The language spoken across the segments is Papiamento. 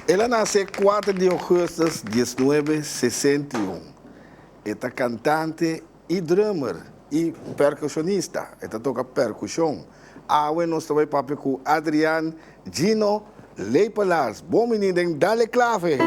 El a nase kuater di ougùstùs diesnuebe sesenta i un. E ta kantante i drummer i perkushonista, e ta toka perkushon. Awe nos ta bai papia ku Adriaan Gino Lepelaars. Bon bini den Dale Clave!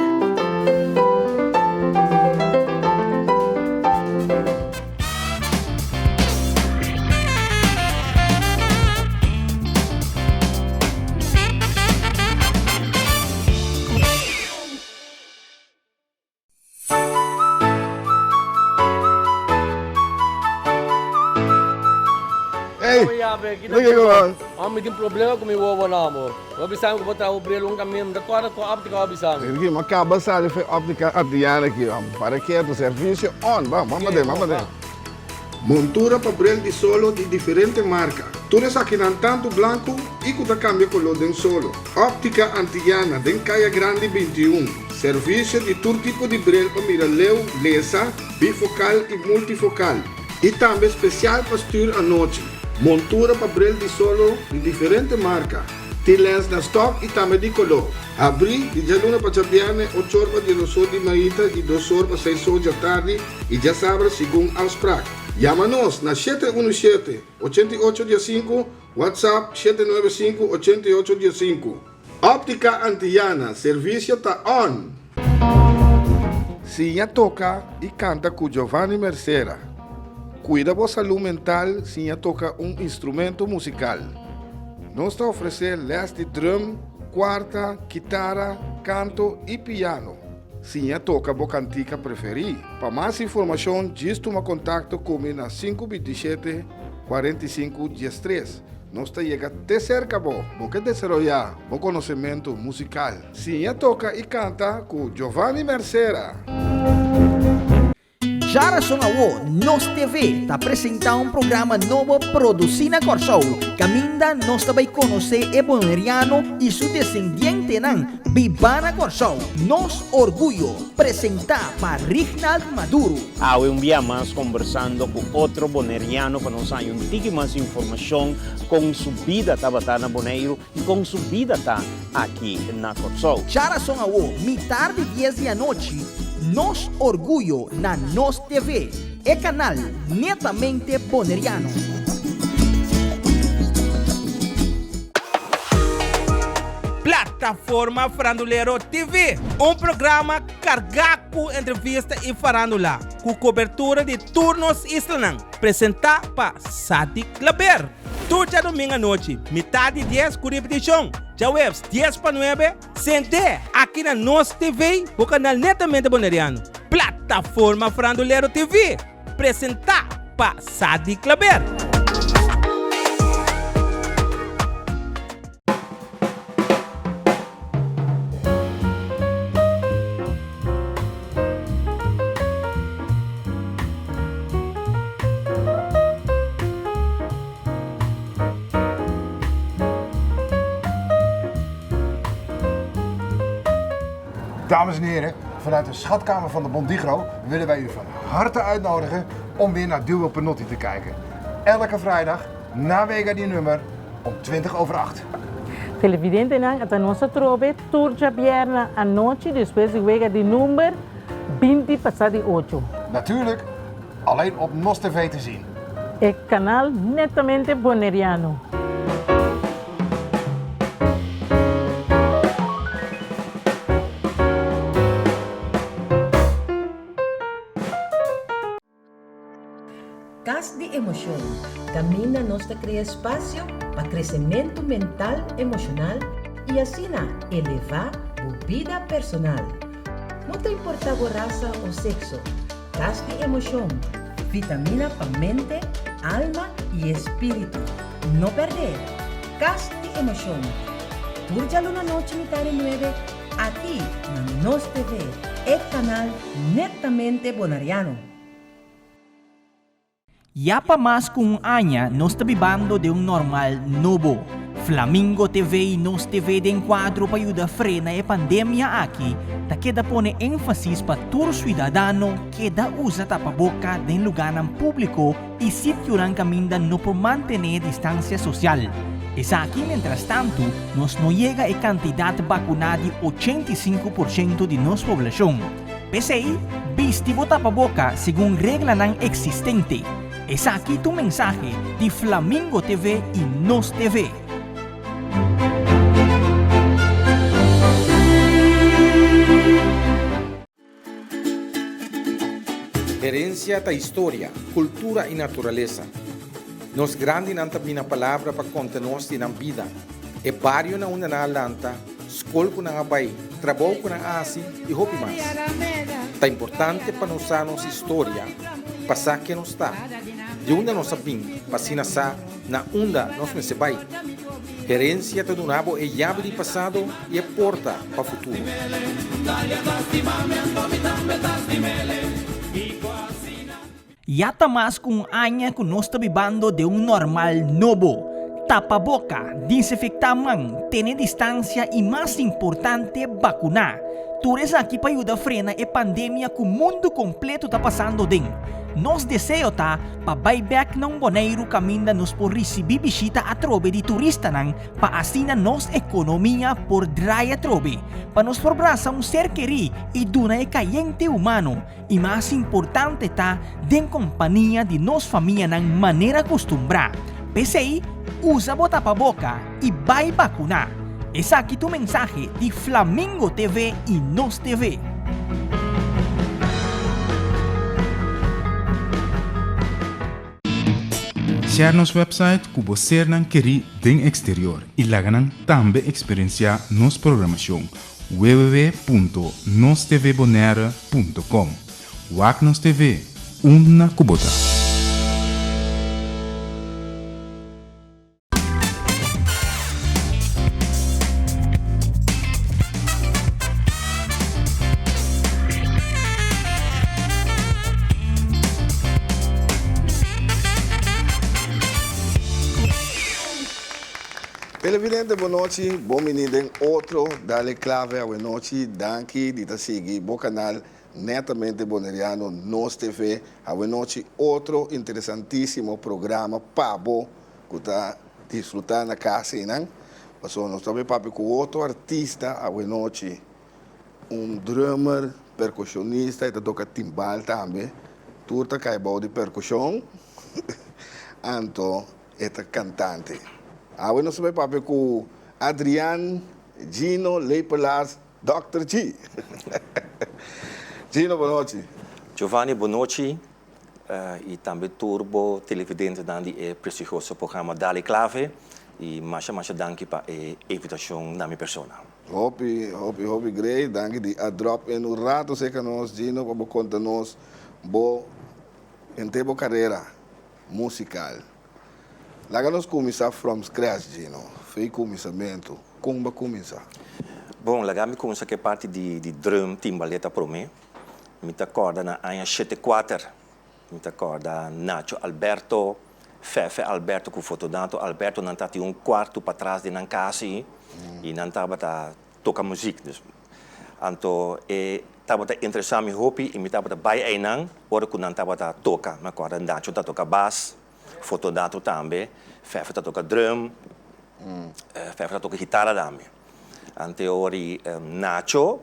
Hey, look at go. Amo mi tin problema ku mi wowo na amo. Bo bisa mi ku bo traha bo bril un kaminda, mi ta kòrda ku óptika bo bisa mi. Ricky, mi a kaba sali for e óptika Adriana aki. Para ketu, servisio on. Ban, ban paden, ban paden. Montura pa bril di solo di diferente marka. Tur esakinan tantu blanku i ku ta kambia koló den solo. Óptika Antillana den Kaya Grandi 21. Servisio di tur tipo di bril pa mira leu, lesa, bifokal i multifokal. I tambe spesial pa stür anochi. Montura pa bril di solo di diferente marka. Tin lens na stòk i tambe di koló. Habrí di djaluna pa djabièrnè ochor pa diesdosor di mainta i dosor pa seisor djatardi. I djasabra segun afsprak. Yama nos na shete unu shete, ochenta i ocho diesinku, WhatsApp shete nuebe sinku, ochenta i ocho diesinku. Optica Antillana, servisio ta on! Siña toka i kanta ku Giovanni Mercera. Kuida bo salú mental siña toka un instrumento musikal. Nos ta ofresé lès di drum, kuarta, kitara, kanto i piano. Siña toka bo kantika preferí. Pa mas informashon djis tuma kontakto ku mi na sinku bintishete, kuarenta i sinku, diestres. Nos ta yega te serka bo. Bo ke desaroyá bo konosementu musikal? Siña toka i kanta ku Giovanni Mercera! Djarason awo Nos TV ta presentá un programa nobo produsí na Kòrsou, kaminda nos ta bai konosé e boneriano i su desendientenan bibá na Kòrsou. Nos Orguyo, presentá pa Rignald Maduro. Awe un bia mas kombersando ku otro boneriano pa nos haña un tiki mas informashon kon su bida tabata na Boneiru i kon su bida ta aki na Kòrsou. Djarason awo, mitar di dies di anochi, Nos Orguyo na Nos TV, e kanal netamente boneriano. Plataforma Farandulero TV, un programa kargá ku entrevista i farándula, ku kobertura di tur nos islanan, presentá pa Sadi Klaber. Tur djadomingo anochi, mitad di dies ku ripetishon, djaweps dies pa nuebe, sent'é aki na Nos TV, bo kanal netamente boneriano. Plataforma Farandulero TV, presentá pa Sadi Klaber. Dames en heren, vanuit de schatkamer van de Bondigro willen wij u van harte uitnodigen om weer naar Duo Penotti te kijken. Elke vrijdag na Wega die nummer om 20 over 8. Televidentenan ata nos atrobe tur djabièrnè anochi despues di wega di number binti pasá di ocho. Natuurlijk alleen op Nos TV te zien. E kanal netamente Boneriano. Kas di Emoshon, kaminda nos ta krea espasio pa kresementu mental, emoshonal i asina elevá bo bida personal. No ta importá bo rasa o sekso, Kas di Emoshon, vitamina pa mente, alma i espíritu. No pèrdè! Kas di Emoshon, tur djaluna nochi mitar di nuebe aki na Nos TV, e kanal netamente bonariano. Ya pa mas ku un aña nos ta bibando den un normal nobo. Flamingo TV i Nos TV den kuadro pa yuda frena e pandemia aki ta keda pone énfasis pa tur suidadano keda usa tapaboka den lugánan públiko i sitionan kaminda no por mantené distansia sosial. Esaki mientrastantu nos no yega e kantidat bakuná di 85% di nos poblashon. P'esei, bisti bo tapaboka segun reglanan eksistente. Esaki ta un mensahe di Flamingo TV i Nos TV. Herensia ta historia, kultura i naturalesa. Nos grandinan ta bini na palabra pa konta nos di nan bida, e bario na unda nan a lanta, skol ku nan a bai, trabou ku nan a hasi i hopi mas. Ta importante pa nos sa nos historia pa sa ken nos ta, di unda nos a bin pa asina sa na unda nos mester bai. Herensia ta duna bo e yabi di pasado i e porta pa futuro. Ya ta mas ku un aña ku nos ta bibando den un normal nobo. Tapa boka, disinfektá man, tene distansia i mas importante bakuná. Tur esaki pa yuda frena e pandemia ku mundu kompleto ta pasando den. Nos deseo ta pa bai bèk na un Boneiru kaminda nos por risibí bishita atrobe di turistanan pa asina nos ekonomia por drai atrobe, pa nos por brasa un ser kerí i duna e kayente humano. I mas importante ta den kompania di nos famianan manera kustumbrá. P'esei, usa bo tapaboka i bai bakuná. Esaki ta un mensahe di Flamingo TV i Nos TV. Share nos website ku bo sernan kerí den eksterior i laga nan tambe eksperensiá nos programashon. www.nostvbonaire.com Wak nos TV, unda ku bo ta. Televidente bo nochi, bon bini den otro Dale Clave awe nochi, danki di ta sigui bo canal Netamente Boneriano Nos TV, awe nochi otro interesantisimo programa pa bo cu ta disfruta na casa eynan, pasobra nos ta bay papia cu otro artista awe nochi, un drummer, percusionista, e ta toca timbal tambe, tur ta cay bao di percusion, anto E ta kantante. Awe nos ta bai papia ku Adrian Gino Lepelaars Dòkter G. Gino bonochi. Giovanni bonochi y tambe tur bo televidentenan di e prestigioso programa Dale Clave y masha masha danki pa e invitacion na mi persona. Hopi hopi hopi great danki di a drop in un rato cerca nos Gino pa bo conta nos bo henter bo carera. Musical. Laga nos cuminsa from scratch, Gino. Fey cuminsamentu. Con bo a cuminsa? Bon, laga mi cuminsa cu e parti di di drum timbaleta prome. Mi ta corda na aña shete kuater, mi ta corda Nacho Alberto, Fefe Alberto cu Fortunato Alberto nan ta tin un cuarto patras di nan cas y nan tabata toca muziek. Dus, anto e tabata interesa mi hopi y mi tabata bay eynan ora cu nan tabata toca. Mi acorda Nacho ta toca bas, Fortunato tambe, Fefe ta toca drum, Fefe ta toca gitara tambe. Anto e ora y Nacho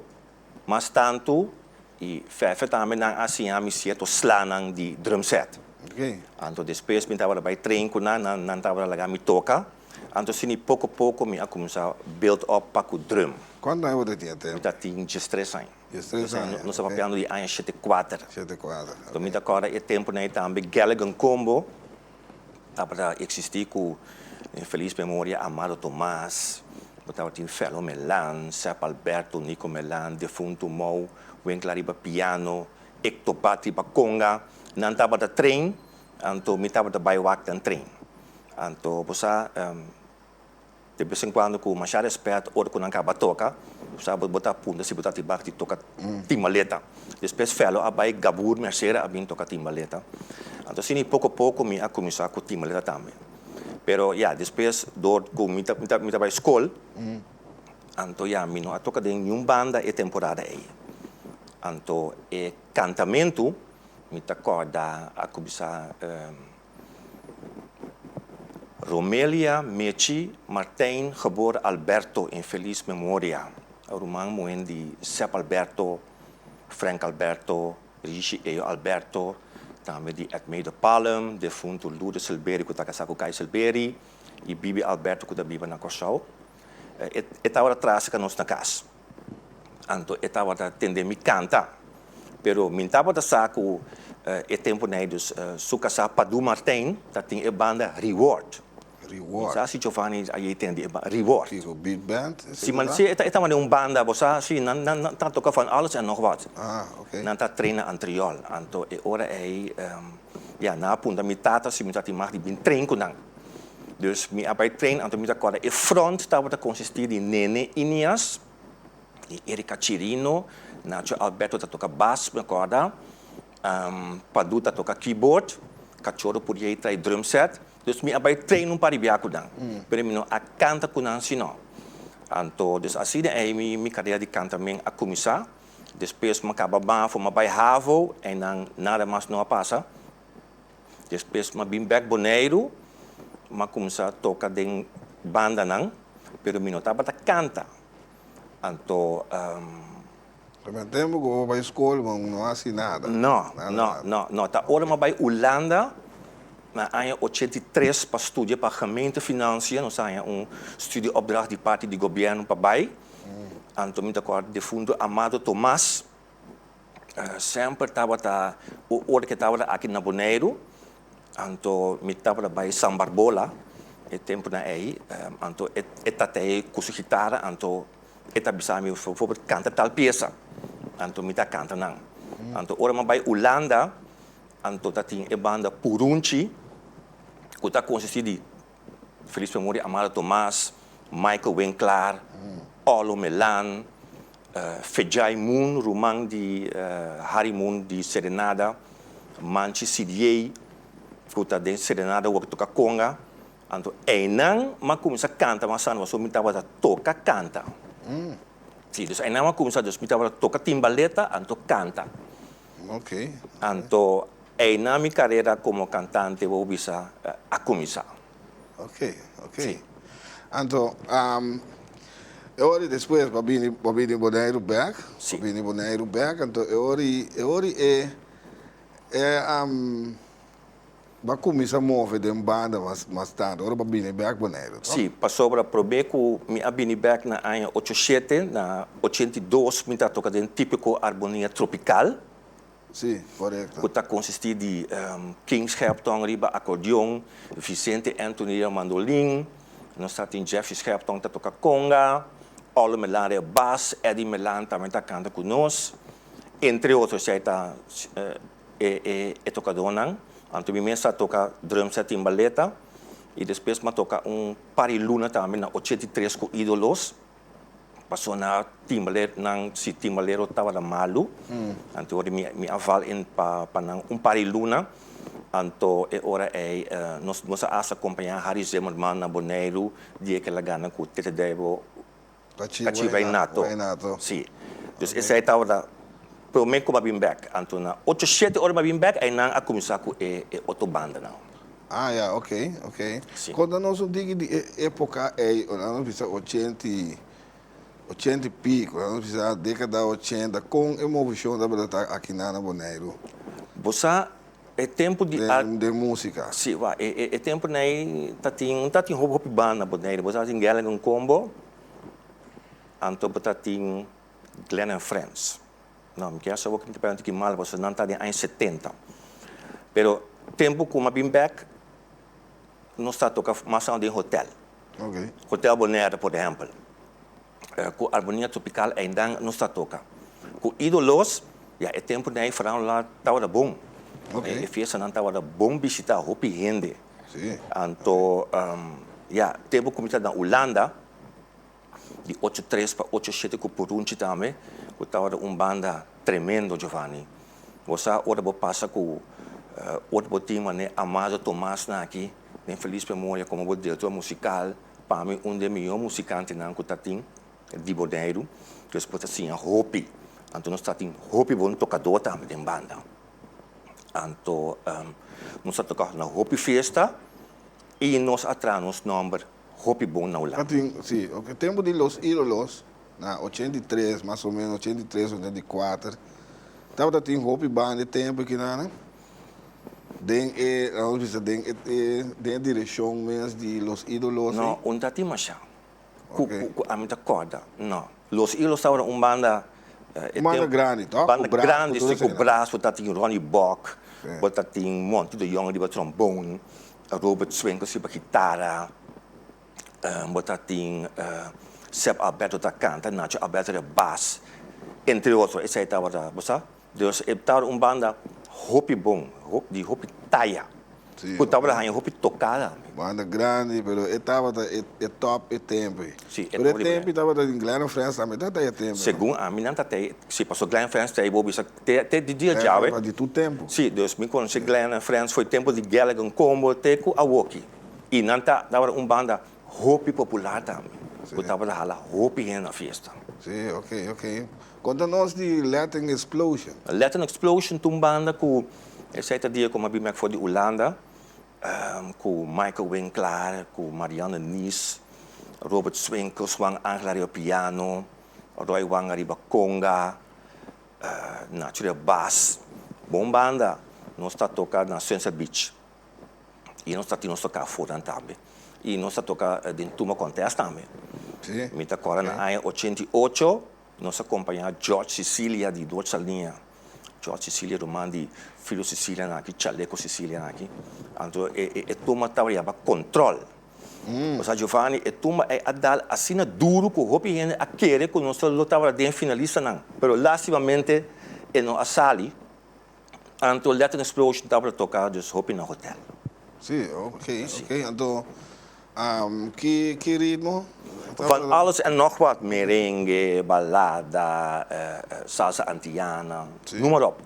mas tanto y Fefe tambe nan a siña mi cierto slanan di drum set. Anto despues mi tabata bay train cu nan, nan tabata laga mi toca. Anto sini poko poko mi a kuminsá build up pa ku drum. Kuantu aña bo ta tin e tempu? Mi ta tin diestres aña. Diestres aña, Nos ta papiando di aña shete kuater. Shete kuater, ok. Mi ta kòrda e tempunan ei tambe Galligan Combo tabata eksistí ku den felis memoria Amado Tomas, bo tabatin Felo Melan, Sep Alberto, Nico Melan, defuntu Mou, Winkler riba piano, Ecto Bat riba konga. Nan tabata train, anto mi tabata bai wak nan train. Anto bo sa de bes en cuando cu masha respet ora cu nan caba toca, bo sa bo ta punta si bo ta tibak di toca timbaleta. Despues Felo a bay Gabur Mercera a bin toca timbaleta. Anto asina y poco poco mi a cuminsa cu timbaleta tambe. Pero ya despues door cu mi ta mi ta bay scol, anto ya mi no a toca den niun banda e temporada ey. Anto e cantamento mi ta corda a cuminsa. Romelia Mechi Martijn geboren Alberto in feliz memoria. Ruman muhé di Sep Alberto, Frank Alberto, Rishi Eyo Alberto, tambe di Edmé de Palm, defuntu Lourdes Silberi ku ta kasá ku Kai Silberi i Bibi Alberto ku ta biba na Kòrsou. E tabata tras ka nos na kas. Anto e tabata tende mi kanta. Pero mi tabata sa ku e tempunan ei dus su kasá Padu Martijn ta tin e banda Reward. Reward. Mi sa si Giovanni a yei tende e banda Reward. Kiko, big band? Si, man si e tabata den un banda, bo sa, si, nan nan ta toka van alles en nog wat. Ah, oké. Nan ta traina Antriol. Anto e ora ei, ya, nan a puntra mi tata si mi ta tin mag di bin train ku nan. Dus mi a bai train, anto mi ta kòrda e front tabata konsistí di Nene Inias, di Erika Chirino, Nacho Alberto ta toka bas, mi a kòrda, Padu ta toka keyboard, Kachoro Puriey trae drum set. Dus mi a bai train un par di bia ku nan, pero mi no a kanta ku nan si no. Anto dus asina ei mi karera di kantamen a kuminsá. Despues mi a kaba Bafo, mi a bai Havo, einan nada mas no a pasa. Despues mi a bin bek Boneiru, mi a kuminsá toka den bandanan, pero mi no tabata kanta. Anto. Pero e tempu ku bo bai skol bo no hasi nada? No, no, no, no. Ta ora mi a bai Hulanda na aña 83 pa studia pa gemeentefinanciën, nos a haña un studieopdracht di parti di gobièrnu pa bai. Anto mi ta kòrda defuntu Amado Tomas semper tabata ora ke tabata aki na Boneiru, anto mi tabata bai San Barbola e tempunan ei, anto e tat'ei ku su gitara, anto E ta bisa mi bijvoorbeeld kanta tal piesa, anto mi ta kanta nan. Anto ora mi a bai Hulanda, anto ta tin e banda Purunchi, ku ta konsistí di Feliz Memoria Amado Tomas, Michael Winklaar, Olo Melan, Fejai Moon, ruman di Harry Moon di Serenada, Manchi Sidiey, ku ta den Serenada wòrdu toka konga. Anto einan m'a cuminsa canta mas sano pasobra mi tabata toca canta. Si, dus einan m'a cuminsa, dus mi tabata toca timbaleta anto canta. Anto einan mi carera como cantante bo bisa a cuminsa. Ok, ok. Anto e ora despues bo a bini, bo a bini Boneiru bek, bo a bini Boneiru bek, anto e ora e ora e e Bo a kuminsá move den banda mas mas tantu ora bo a bini bèk Boneiru, toch? Sí, pasobra promé ku mi a bini bèk na aña ocho shete, na 82 mi ta toka den Típiko Armonia Tropikal. Sí, korekto. Ku ta konsistí di King Scherptong riba akordeon, Vicente Anthony riba mandolin, nos ta tin Jeffrey Scherptong ta toka konga, Olo Melan riba bas, Eddie Melan tambe ta kanta ku nos, entre otro esei ta e e tokadónan. Anto mi mes a toka drums a timbaleta i despues mi a toka un par di luna tambe na 83 ku Ídolos. Pasobra na timbalernan si timbalero tabata malu, anto ora mi mi a val in pa pa nan un par di luna. Anto e ora ei nos nos a hasta kompañá Harry Zimmerman na Boneiru dia ke el a gana ku Tete Duivel Cachi Reinato. Sí. Dus esei tabata promé ku mi a bin bèk. Anto na ocho shete ora mi a bin bèk, einan a kuminsá ku e e otro bandanan. Ah ya, oké, oké. Sí. Konta nos un tiki di e époka ei, ora nos bisa ochenta i, ochenta i piko, ora nos bisa dékada ochenta, kon e movishon tabata ta akinan na Boneiru? Bo sa E tempu di a. Den músika. Sí, wak. E e e tempunan ei ta tin, ta tin hopi hopi banda na Boneiru. Bo sa tin Gallagher Combo, anto bo ta tin Glenn and Friends. No, mi kier sa bo ki mi ta papia un tiki mal pasobra nan ta den aña 70. Pero tempu ku mi a bin bèk, nos ta toka mas den hotel. Hotel Bonaire, por ehèmpel. Ku Armonia Tropical einan nos ta toka. Ku Idolos, ya e tempunan ei farándula tabata bon. E fiestanan tabata bon bishitá, hopi hende. Anto, ya, tempu ku mi ta na Hulanda, di ocho tres pa ocho shete ku Purunchi tambe, ku tabata un banda tremendo, Giovanni. Bo sa ora bo pasa ku ora bo tin manera Amado Tomas nan aki, den felis memoria komo bo direktor musikal, Pa mi un di e mihó musikantenan ku ta tin di Boneiru, dus bo ta siña hopi. Anto nos ta tin hopi bon tokadó tambe den banda. Anto nos ta toka na hopi fiesta. I nos a traha nos nòmber hopi bon na Hulanda. Tin, sí, ok. Tempu di Los Ídolos, na 83, mas o menos, 83, 84, tabata tin hopi banda e tempu aki nan? Den e, laga nos bisa, den e, e, den e direkshon mes di Los Ídolos. No, un ta tin masha. Ku, ku, ku ami ta kòrda, no. Los Ídolos tabata un banda, Un banda grandi, tòg? Banda grandi, sí, ku bras, bo ta tin Ronnie Bok, bo ta tin Monty de Jong riba trombon, Robert Swinkels riba kitara, bo ta tin Seb Alberto ta kanta, Nacho Alberto riba bas, entre otro. Esei tabata, bo sa? Dus e tabata un banda hopi bon, di hopi taya, ku tabata haña hopi tokada. Banda grandi, pero e tabata e top e tempu ei. Si, e Pero e tempu ei tabata di Glenn and Friends tambe tabata e tempu ei, no? Segun ami nan ta te, si, pasobra Glenn and Friends ta ei bo bisa te te di dia djawe. Di tur tempu. Si, dus mi konosé Glenn and Friends for e tempu di Gallagher Combo te ku awoki. I nan ta tabata un banda hopi popular tambe, ku tabata hala hopi hende na fiesta. Si, ok, ok. Konta nos di Latin Explosion. Latin Explosion ta un banda ku esei ta dia ku mi a bin bek for di Hulanda ku Michael Winklaar, ku Marianne Nies, Robert Swinkels, Juan Angel ariba piano, Roy Wang ariba conga, Nacho riba bas. Bon banda. Nos ta toka na Sunset Beach. I nos ta tin nos toka afornan tambe. I nos ta toka den Tuma Contest tambe. Mi ta kòrda na aña 88 nos a kompañá George Cicilia di Noord Saliña. George Cicilia ruman di Filo Cicilia nan aki, Chaleco Cicilia nan aki. Anto e e tumba tabata yama Control. Osea Giovanni, e tumba ei a dal asina duru ku hopi hende a kere ku nos lo tabata den finalistanan. Pero lastimamente e no a sali. Anto Latin Explosion tabata toca dus hopi na hotel. Sí, ok, ok. Anto ki ki ritmo? Van alles en nog wat, merengue, balada, salsa antiana, noem maar op.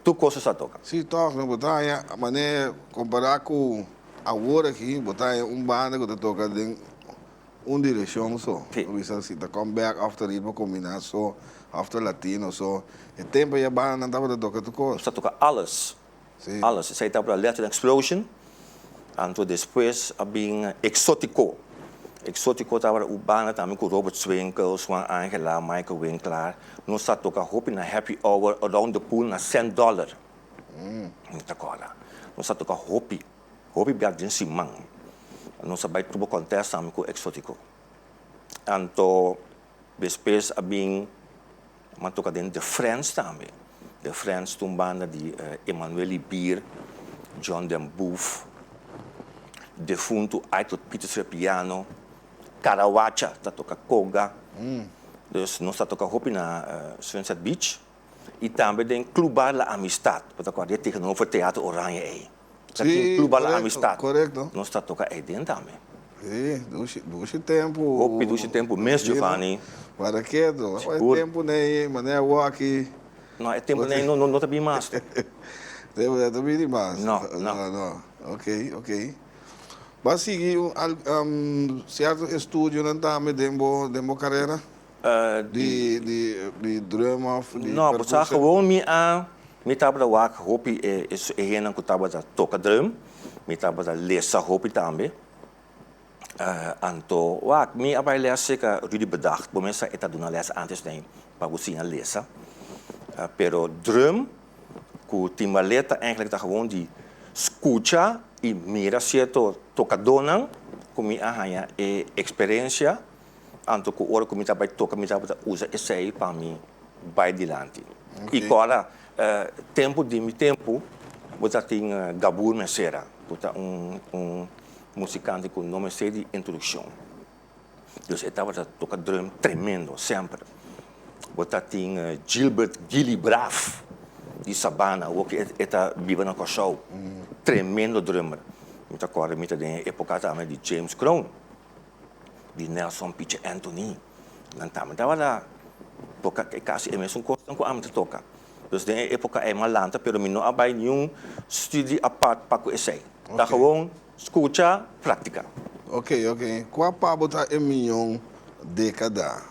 Tur cos sa toca. Sí, toch, no bo ta haña manera compara cu awor aki, bo ta haña un banda cu ta toca den un direccion so. Bo bisa si ta come back of ta ritmo combina so of ta latino so. E tempo ya bandanan tabata toca tur cos. Nos ta toca alles. Alles. Esey tabata Latin Explosion. Anto despues a bin Exotico. Exotico tabata un banda tambe cu Robert Swinkels, Juan Angela, Michael Winklaar. Nos ta toca hopi na Happy Hour around the pool na Cent Dollar. Mi ta corda. Nos ta toca hopi. Hopi bia den siman nos a bai tubo contest tambe cu Exotico. Anto despues a bin a toca den The Friends tambe. The Friends ta un banda di Emanuel Libier, John den Boef, defunto Aitor Pieterse piano, Carawacha ta toca conga. Dus nos ta toca hopi na Sunset Beach y tambe den Club Bar La Amistad, bo ta acorda tegenover Teatro Oranje ey. Ta tin Club a la Amistad. Korekto. Nos ta toka ei den tambe. Sí, dushi, dushi tempu. Hopi dushi tempu mes, Giovanni. Para keto. Sigur. E tempu nei, manera awor aki. No, e tempu nei no, no ta bin mas. Tempu nei no ta bini mas. No, no. No, no. Ok, ok. Bo a sigui un al, sierto estudionan tambe den bo, den bo karera? Di, di, di drum of di No, bo sa percussion? gewoon mi a, mi tabata wak hopi e, e, e hendenan ku tabata toka drum, mi tabata lesa hopi tambe. Anto wak, mi a bai les serka Rudy Bedacht, bo mester sa e ta duna les antes den pa bo siña lesa. Pero drum ku timbaleta eigenlijk ta gewoon di skucha i mira sierto tokadónan ku mi a haña e eksperensia. Anto ku ora ku mi ta bai toka mi tabata usa esei pa mi bai dilanti. I kòrda tempu di mi tempu bo ta tin Gabur Mesera ku ta un un musikante ku no mester di introdukshon. Dus e tabata toka drum tremendo semper. Bo ta tin Gilbert Gilly Braaf di Sabana awor ku e ta biba na Kòrsou. Tremendo drummer. Mi ta kòrda mi ta den e epoka tambe di James Kroon. Di Nelson Piche Anthony. Nan tambe tabata toka e kasi e mesun kosnan ku ami ta toka. Dus den e epoka ei mi a lanta pero mi no a bai niun studie apart pa ku esei. Ta gewoon skucha, praktika. Ok, ok. Kua pa bo ta e mion dekada?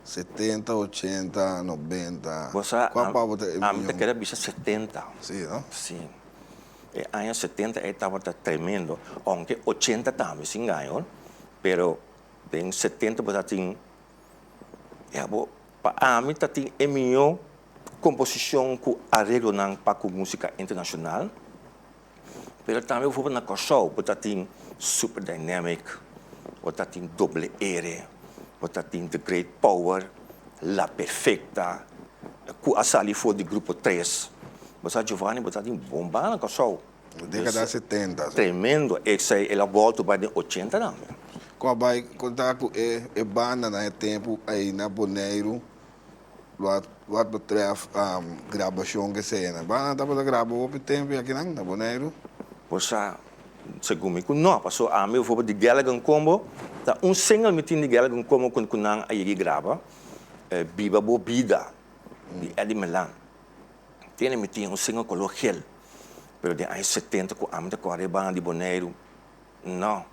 70, 80, 90? Bo sa, Kua pa bo ta e ami ta mion? kere bisa 70. Si, no? Si. E aña 70 ei tabata tremendo, aunke 80 tambe sin gaña hoor, pero den 70 bo ta tin, ya bo, pa ami ta tin e mihó komposishon ku areglonan pa ku músika internashonal, pero tambe bijvoorbeeld na Kòrsou bo ta tin Super Dynamic, bo ta tin Doble Ere, bo ta tin The Great Power, La Perfecta, ku a sali for di Grupo Tres. Bo sa Giovanni bo ta tin bon banda na Kòrsou. Dékada setenta. Tremendo, esei el a bòltu bai den ochenta tambe. Ku a bai konta ku e banda na e tempu ei na Boneiru wat betreft grabashon ke sea nan. Banda tabata graba hopi tempu aki nan na Boneiru? Bo sa, segun mi ku no, pasobra ami bijvoorbeeld di Gallagher Combo ta un single mi tin di Gallagher Combo ku nan a yega graba, Biba Bo Bida di Eddie Melan. Tene mi tin un single color gel, pero den aña 70 ku ami ta kore e banda di Boneiru, no.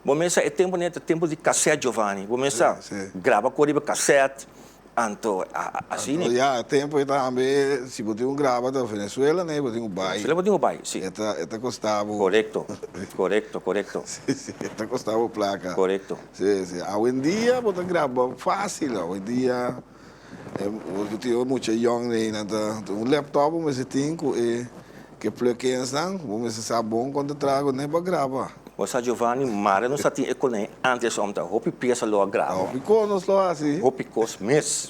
Bo mester sa e tempu ne ta tempu di cassette Giovanni, bo mester sa graba ku riba cassette, anto asina. Anto ya, e tempu ei tambe si bo tin un graba ta Venezuela ne bo tin ku bai. Venezuela bo tin ku bai, si. E ta e ta kosta bo. Korekto, korekto, korekto. Si, si, e ta kosta bo plaka. Korekto. Si, si. Awendia bo ta graba fásil, awendia. Bo tin e mucha yong ei nan ta un laptop bo mester tin ku e ke plugins nan bo mester sa bon kon ta traha kuné pa graba. Bo sa Giovanni mare nos a tin e konei antes om ta hopi piesa lo a graba. Hopi kos nos lo hasi. Hopi kos mes.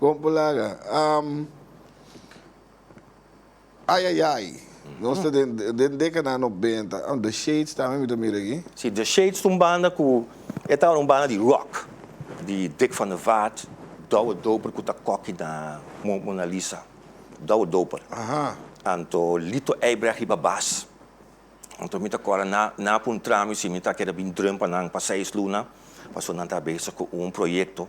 Kon por laga. Ayayay. Nos ta den den dekada nobenta. Oh, The Shades tambe mi ta mira aki. Si, The Shades ta un banda ku e tabata un banda di rock di Dick van der Vaart, Douwe Doper ku ta koki na Mona Lisa. Douwe Doper. Aha. Anto Lito Eibrecht riba bas. Anto mi ta kòrda na nan a puntra mi si mi ta keda bin drum pa nan pa seis luna, pasobra nan ta bezig ku un proyekto.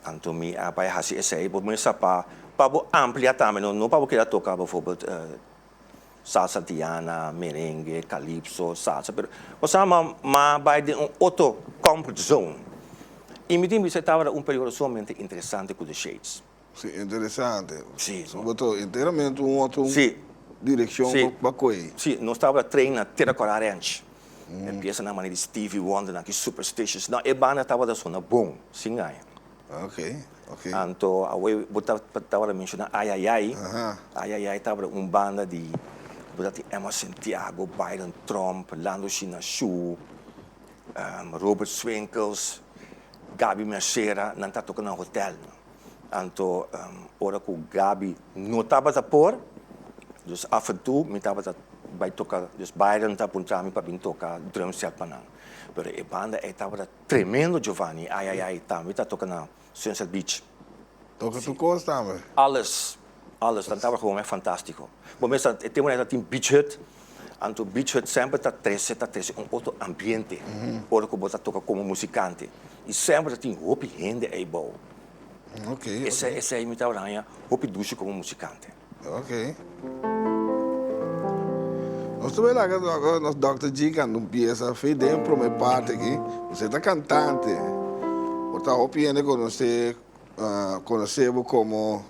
Anto mi a bai hasi esei, bo mester pa pa bo amplia tambe, no pa bo keda toka bijvoorbeeld salsa antiana, merengue, calypso, salsa, pero bo sa m'a bai den un otro comfort zone. I mi tin bisa e tabata un periodo sumamente interesante ku The Shades. Si, interesante. Si. So bo ta enteramente un otro Si. direccion Si. pa koe. Si, nos tabata train na Tera Kora Ranch. E piesanan manera di Stevie Wonder nan ki Superstitious. No, e banda tabata sona bon, sin gaña. Ok, ok. Anto awe bo tabata menciona Ay Ay Ay. Aha. Ay Ay Ay tabata un banda di, bo ta tin Emma Santiago, Byron Tromp, Lando Shinashu, Robert Swinkels, Gaby Mercera, nan ta toca na hotel. Anto ora ku Gaby no tabata por, dus af en toe mi tabata bai toka, dus Byron ta puntra mi pa bin toka drum set pa nan. Pero e banda ei tabata tremendo Giovanni, ai ai ai, tambe ta toka na Sunset Beach. Toka tur kos tambe? Alles, alles, nan tabata gewoon fantástiko. Bo mester e tempu nan ta tin beach hut, anto beach hut semper ta trese ta trese un otro ambiente ora ku bo ta toka komo musikante i semper ta tin hopi hende ei bou. Esei esei mi tabata haña hopi dushi komo musikante. Ok. Nos ta bai laga nos Dòkter G kanta un piesa fe den e prome parti aki. Bo ta kantante. Bo ta hopi hende konosé konosé bo komo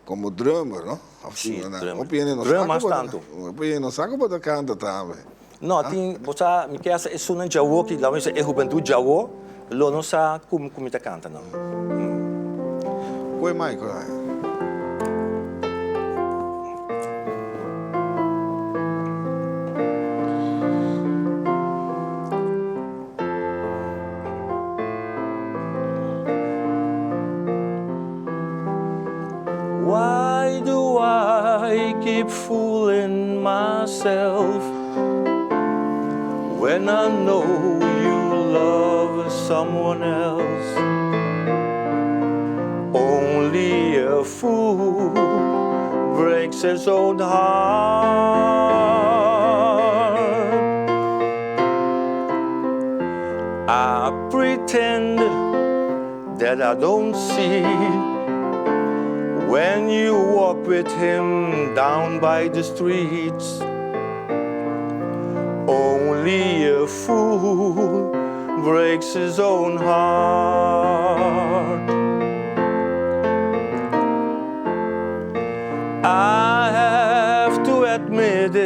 Como drummer, no? Of Sí, na, drummer. Hopi hende no Drum sa mas ku bo ta, tantu. hopi hende no sa ku bo ta kanta tambe. No, tin, bo sa, mi ke hasta esunnan djawo ki laga mi bisa e hubentud djawo lo no sa ku ku mi ta kanta no. Koe Michael ai. Why do I keep fooling myself When I know you love someone else Only a fool breaks his own heart I pretend that I don't see When you walk with him down by the streets Only a fool breaks his own heart I have to admit it.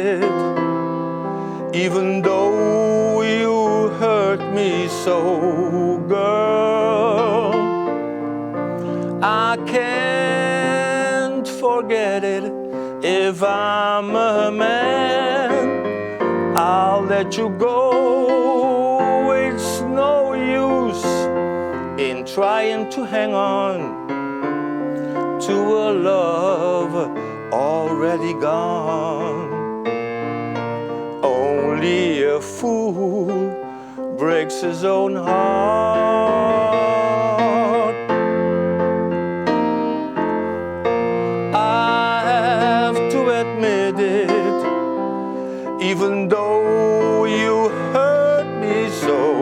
so, girl. I can't forget it. If I'm a man, I'll let you go. It's no use in trying to hang on to a love already gone. Only a fool breaks his own heart. I have to admit it, even though you hurt me so,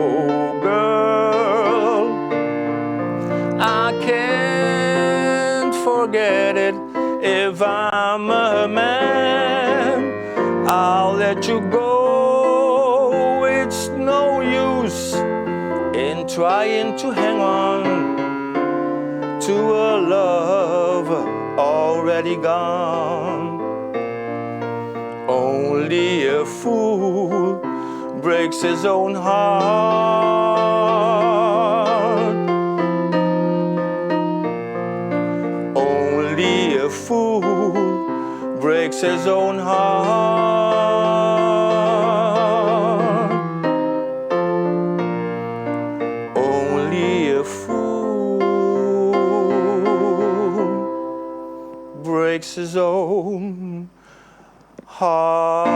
girl. I can't forget it. If I'm a man, I'll let you go. It's no use in trying to hang on to a love already gone. Only a fool breaks his own heart. Only a fool breaks his own heart. Only a fool breaks his own heart.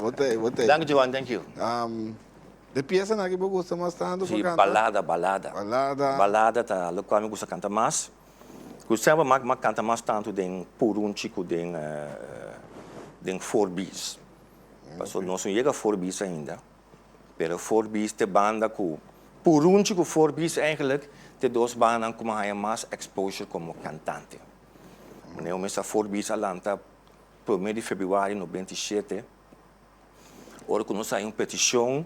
Botei, botei. Dank you, Johan, thank you. De piesa ku bo gusta mas tantu Si, pa kanta? Balada, balada. Balada. Balada ta loke mi gusta kanta mas. Gustavo m'a kanta mas tantu den Purunchi ku den 4B's. Paso nos no yega 4B's ainda. Pero 4B's ta e banda ku Purunchi ku 4B's eigenlijk ta dos banda ku m'a mas exposure komo kantante. Ne, mi 4B's a lanta 1 di febrüari di 97. Ora ku nos a haña un petishon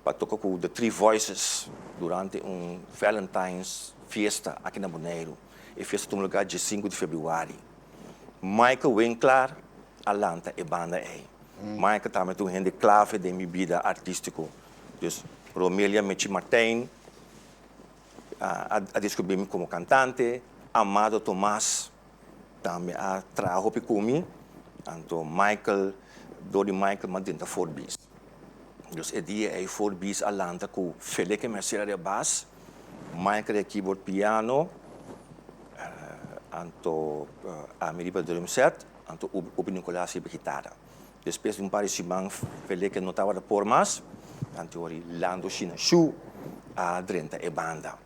pa toka ku The Three Voices durante un Valentine's fiesta aki na Boneiru. E fiesta a tuma lugá dia 5 di febrüari. Michael Winklar a lanta e banda ei. Michael tambe ta un hende klave den mi bida artístiko. Dus Romelia Mechi Martijn a deskubrí mi komo kantante. Amado Tomás tambe a traha ku mi. Anto Michael, dor di Michael m'a drenta 4B's. Dus e dia ei 4B's a lanta ku Feleke Mercera di bas, Michael di keyboard piano, anto ami riba drum set, anto Ubi Nicolás riba kitara. Despues di un par di siman Feleke no tabata por mas, anto Lando China Shu a drenta e banda.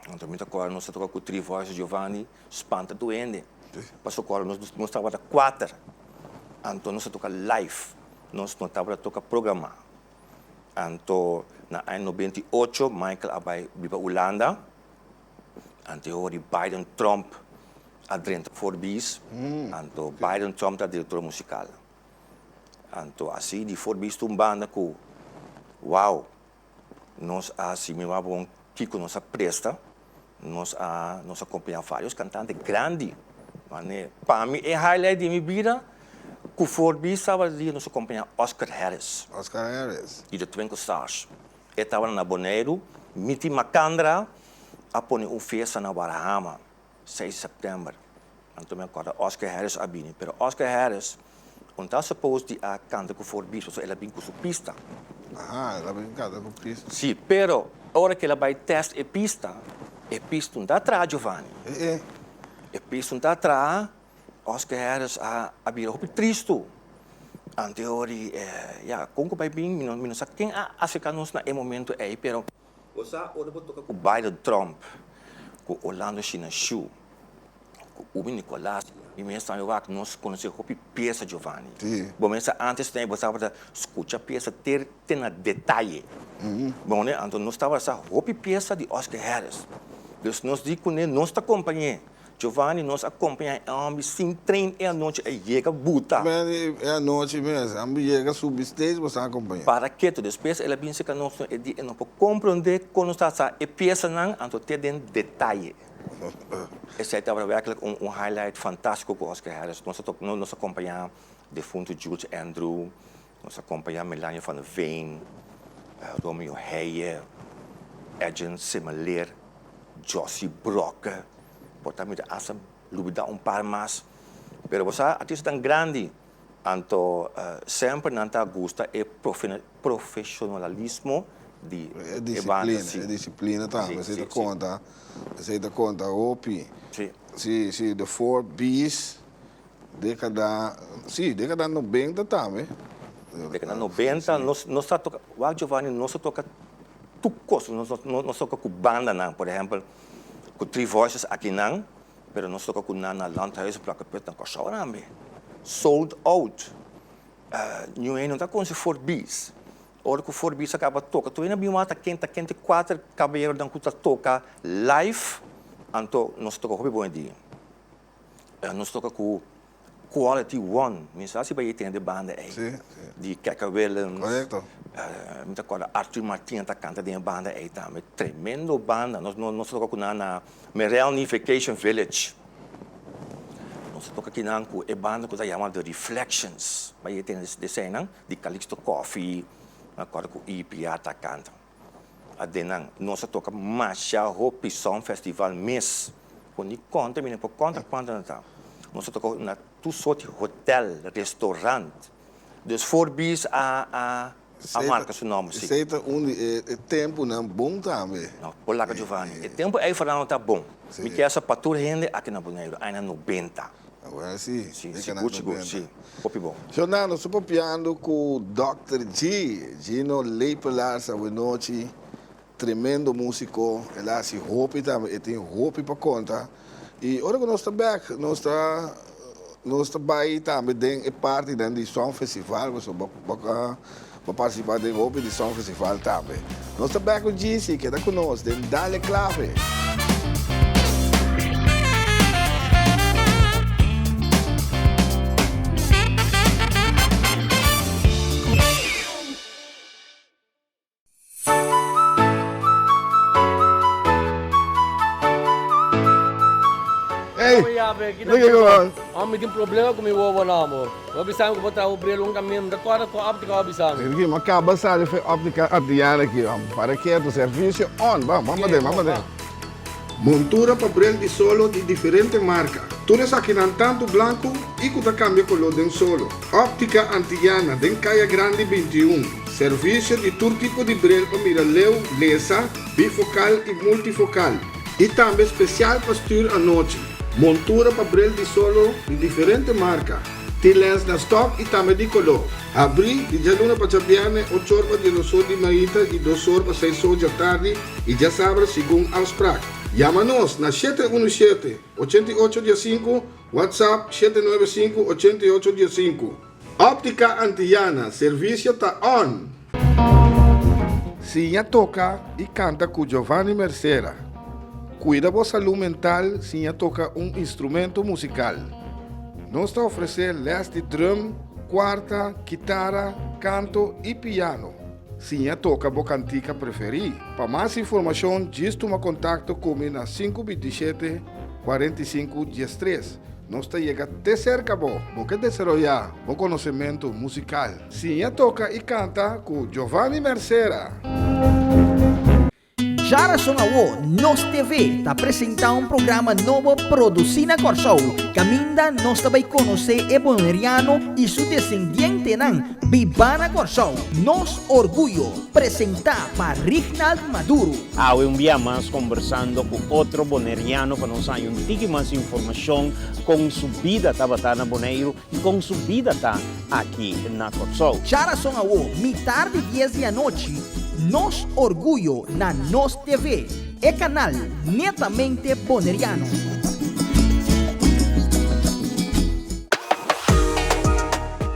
Anto mi awor nos a toka ku Three Voices, Giovanni, spanta tur hende. Paso awor nos tabata kuater. Anto nos a toka live. Nos no tabata toka programá. Anto na aña 98 Michael a bai biba Hulanda. Anto di Biden Trump a drenta 4B's. Anto Biden Trump ta direktor musikal. Anto asina di 4B's ta un banda ku wow, nos a hasi mi bon kiko nos a presta, nos a kompañá vários kantante grandi. Mas pa mi e highlight di mi bida ku 4B's tabata dia nos a kompañá Oscar Harris. Oscar Harris. I The Twinkle Stars. E tabata na Boneiru, Miti Macandra a pone un fiesta na Warahama, 6 di sèptèmber. Anto mi a kòrda Oscar Harris a bini, pero Oscar Harris no ta supposed di a kanta ku 4B's, so el a bin ku su pista. Ah, el a bin kanta ku pista. Si, pero ora ku el a bai test e pista, e pista no ta traha, Giovanni. E pista no ta traha, Oscar Harris a bira hopi tristu. Anto eh, ja, kon ku bai bin, mi no sa ken a aserká nos na e momento ei, pero osea, ora bo toka ku Biden Trump, ku Orlando China Shu, ku Ubi Nicolás, i mi tambe wak nos konosé hopi piesa, Giovanni. Bo mester antes tambe bo tabata skucha piesa te na detaye. Bon, ne, anto nos tabata sa hopi piesa di Oscar Harris. Dus nos di kuné nos ta kompañ'é. Giovanni, nos a kompañá e hòmber sin train e anochi e yega buta. E anochi mes, hòmber yega subi stage, bo a kompañá. Para ketu, despues el a bin serka nos e di e no por komprondé kon nos ta sa e piesanan anto te den detaye. Esei tabata werkelijk un un highlight fantástiko ku Oscar Harris. Nos a tok nos a kompañá defuntu Jules Andrew, nos a kompañá Melania van der Veen, Romeo Heije, Edjean Semeleer, Jossie Brokke, por ta mi ta hasta lubidá un par mas. Pero bo sa artistanan grandi, anto semper nan ta gusta e profesionalismo di E e banda. E disciplina tambe, esei ta konta, esei ta konta hopi. Si, si, The Four B's, dekada, si, dekada nobenta tambe. Dekada nobenta, nos nos ta toka, wak Giovanni, nos ta toka tur kos, nos nos toka ku bandanan, por ehempel, ku Three Voices akinan, pero nos toka ku nan na Landhuis Brakkeput na Kòrsou tambe. Sold out. Ñu hende no ta konse Four B's. Ora ku Four B's a kaba toka, tur hende a bin wak ta ken ta ken te kuater kabayeronan ku ta toka live, anto nos toka hopi bon e dia. Nos toka ku Quality One, mi sa si bai tende banda ei. Sí, sí. Di Keke Willems. Correcto. Mi ta corda Arthur Martina ta canta den e banda ei tambe. Tremendo banda. Nos nos toca cu nan na Merelny Vacation Village. Nos a toca kinan cu e banda cu ta yama The Reflections. Bai tende eseinan di Calixto Coffee. Mi a corda cu IPA ta canta. Adenan nos a toca masha hopi Sound Festival mes. Por ni conta mi no por conta cuanto nan ta. Nos a toca na tur soort di hotel, restaurant. Dus Four B's a a a marca su nomber si. Esey ta un di e temponan bon tambe. No, por laga Giovanni. E tempo ey Fernando ta bon. Mi kier sa pa tur hende aki na Boneiru, aña nobenta. Awor si, Si, e sigur sigur, si. Hopi bon. Shonda, nos ta papiando ku Dòkter G, Gino Lepelaars awenochi, tremendo músiko, el a hasi hopi tambe, e tin hopi pa konta. I ora ku nos ta bèk, nos ta nos ta bai tambe den e partinan di Song Festival, pasobra bo bo bo partisipá den hopi di Song Festival tambe. Nos ta bèk ku GC, keda ku nos den Dale Clave. Hey! Look at Mi tin problema ku mi wowo na amor. Bo bisa mi ku bo traha bo bril un kaminda, mi ta kòrda ku óptika bo bisa mi. Ricky, mi kaba sali for óptika Adriana aki, para ketu, servisio on. Ban, ban paden, ban paden. Montura pa bril di solo di diferente marka. Tur esakinan tantu blanku i ku ta kambia koló den solo. Óptika Antillana den Kaya Grandi 21. Servisio di tur tipo di bril pa mira leu, lesa, bifokal i multifokal. I tambe spesial pa stür anochi. Montura pa bril di solo di diferente marka. Tin lens na stòk i tambe di koló. Habrí di djaluna pa djabièrnè ochor pa diesdosor di mainta i dosor pa seisor djatardi i djasabra segun afsprak. Yama nos na 717 88 diesinku, WhatsApp 795 88 diesinku. Óptica Antillana, servisio ta on! Siña toka i kanta ku Giovanni Mercera. Kuida bo salú mental siña toka un instrumento musikal. Nos ta ofresé lès di drum, kuarta, kitara, kanto i piano. Siña toka bo kantika preferí. Pa mas informashon djis tuma kontakto ku mi na 527 45 13. Nos ta yega te serka bo. Bo ke desaroyá bo konosementu musikal? Siña toka i kanta ku Giovanni Mercera! Djarason awo Nos TV ta presentá un programa nobo produsí na Kòrsou, kaminda nos ta bai konosé e boneriano i su desendientenan bibá na Kòrsou. Nos Orguyo, presentá pa Rignald Maduro. Awe un bia mas kombersando ku otro boneriano pa nos haña un tiki mas informashon kon su bida tabata na Boneiru i kon su bida ta aki na Kòrsou. Djarason awo, mitar di dies di anochi, Nos Orguyo na Nos TV, e kanal netamente boneriano.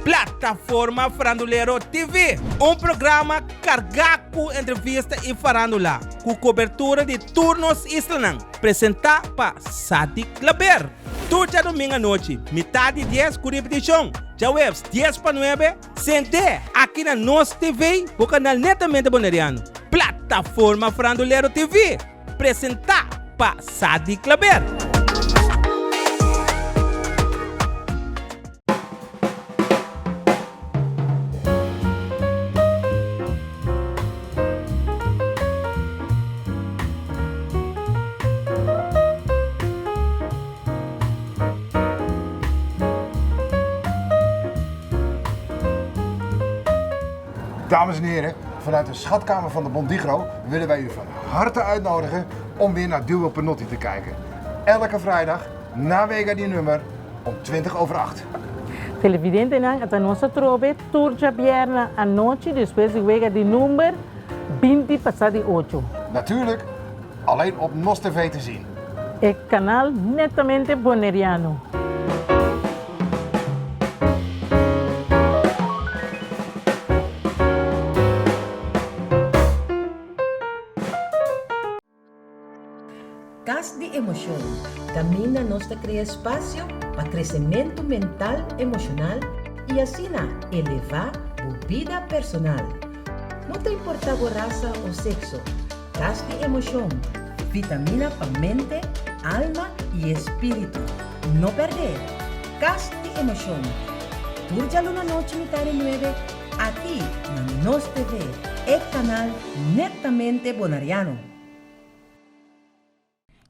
Plataforma Farandulero TV, un programa kargá ku entrevista i farándula, ku kobertura di tur nos islanan, presentá pa Sadik Klaber. Tur djadumingu anochi, mitar di dies ku ripetishon, djaweps dies pa nuebe, sent'é aki na Nos TV, bo kanal netamente boneriano. Plataforma Farandulero TV, presentá. pa Sadi Klaber. Dames en heren, vanuit de schatkamer van de Bondigro willen wij u van harte uitnodigen om weer naar Duo Penotti te kijken. Elke vrijdag na Wega die nummer om 20 over 8. Televidentenan ata nos atrobe tur djabièrnè anochi despues di wega di number 20 pasá di ocho. Natuurlijk alleen op Nos TV te zien. E kanal netamente Boneriano. Kas di Emoshon, kaminda nos ta krea espasio pa kresementu mental, emoshonal i asina elevá bo bida personal. No ta importá bo rasa o sekso, Kas di Emoshon, vitamina pa mente, alma i espíritu. No pèrdè! Kas di Emoshon, tur djaluna nochi mitá di nuebe aki na Nos TV, e kanal netamente bonariano.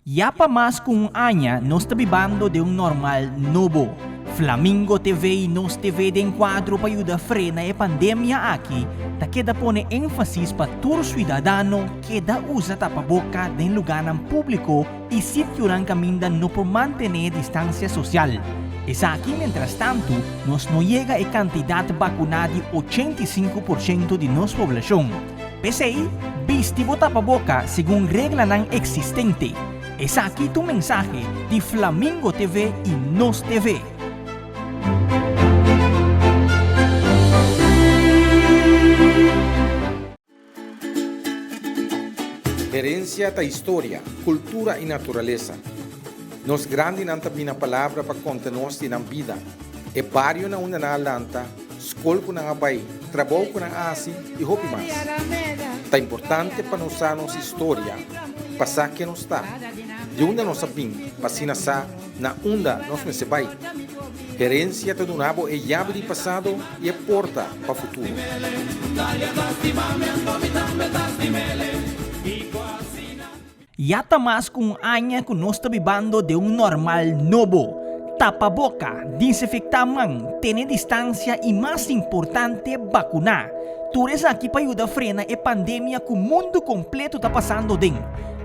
Ya pa mas ku un aña nos ta bibando den un normal nobo. Flamingo TV i Nos TV den kuadro pa yuda frena e pandemia aki ta keda pone énfasis pa tur suidadano keda usa tapaboka den lugánan públiko i sitionan kaminda no por mantené distansia sosial. Esaki mientrastantu nos no yega e kantidat bakuná di 85% di nos poblashon. P'esei, bisti bo tapaboka segun reglanan eksistente. Esaki ta un mensahe di Flamingo TV i Nos TV. Herensia ta historia, kultura i naturalesa. Nos grandinan ta bina palabra pa konta nos di nan bida, e bario na unda nan a lanta, skol ku nan a bai, trabou ku nan a hasi i hopi mas. Ta importante pa nos sa nos historia, pa sa ken nos ta, di unda nos a bin pa asina sa na unda nos mester bai. Herensia ta duna bo e yabi di pasado i e porta pa futuro. Ya ta mas ku un aña ku nos ta bibando den un normal nobo. Tapa boka, disinfektá man, tene distansia i mas importante bakuná. Tur esaki pa yuda frena e pandemia ku mundu kompleto ta pasando den.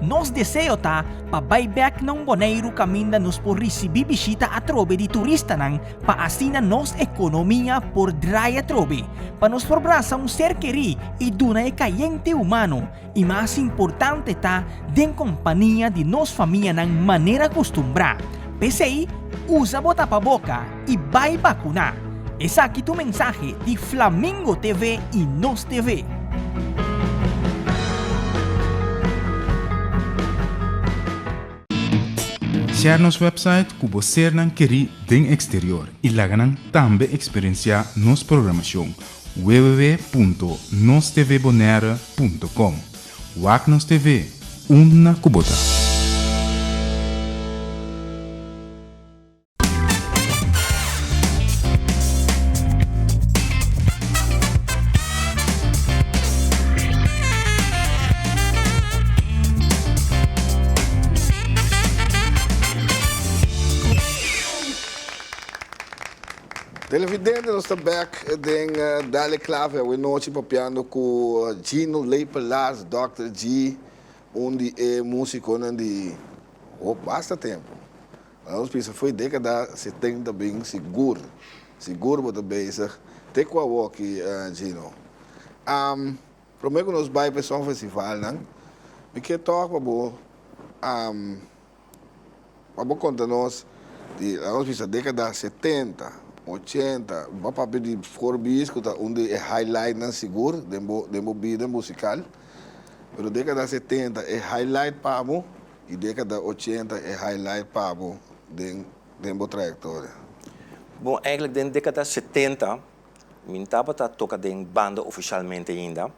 Nos deseo ta pa bai bèk na un Boneiru kaminda nos por risibí bishita atrobe di turistanan pa asina nos ekonomia por drai atrobe, pa nos por brasa un ser kerí i duna e kayente humano. I mas importante ta den kompania di nos famianan manera kustumbrá. P'esei, usa bo tapaboka i bai bakuná. Esaki ta un mensahe di Flamingo TV i Nos TV. Share nos website ku bo sernan kerí den eksterior i laga nan tambe eksperensiá nos programashon www.nostvbonaire.com Wak nos TV, unda ku bo ta. Televidente nos ta bek den Dale Clave awe nochi papiando cu Gino Lepelaars, Dòkter G, un di e musiconan di ho basta tempo. Nos bisa fo'i decada 70 bin sigur, sigur bo ta bezig te cu awoki Gino. Prome cu nos bay pa e Songfestivalnan, mi kier tok pa bo Pa bo konta nos di laga nos bisa dekada 70, 80, bo a papia di Forbis ku ta un di e highlightnan sigur den bo den bo bida musikal, pero dekada 70 e highlight pa bo i dekada 80 e highlight pa bo den den bo trayektoria. Bon, eigenlijk den dekada 70 mi tabata toka den banda ofishalmente ainda,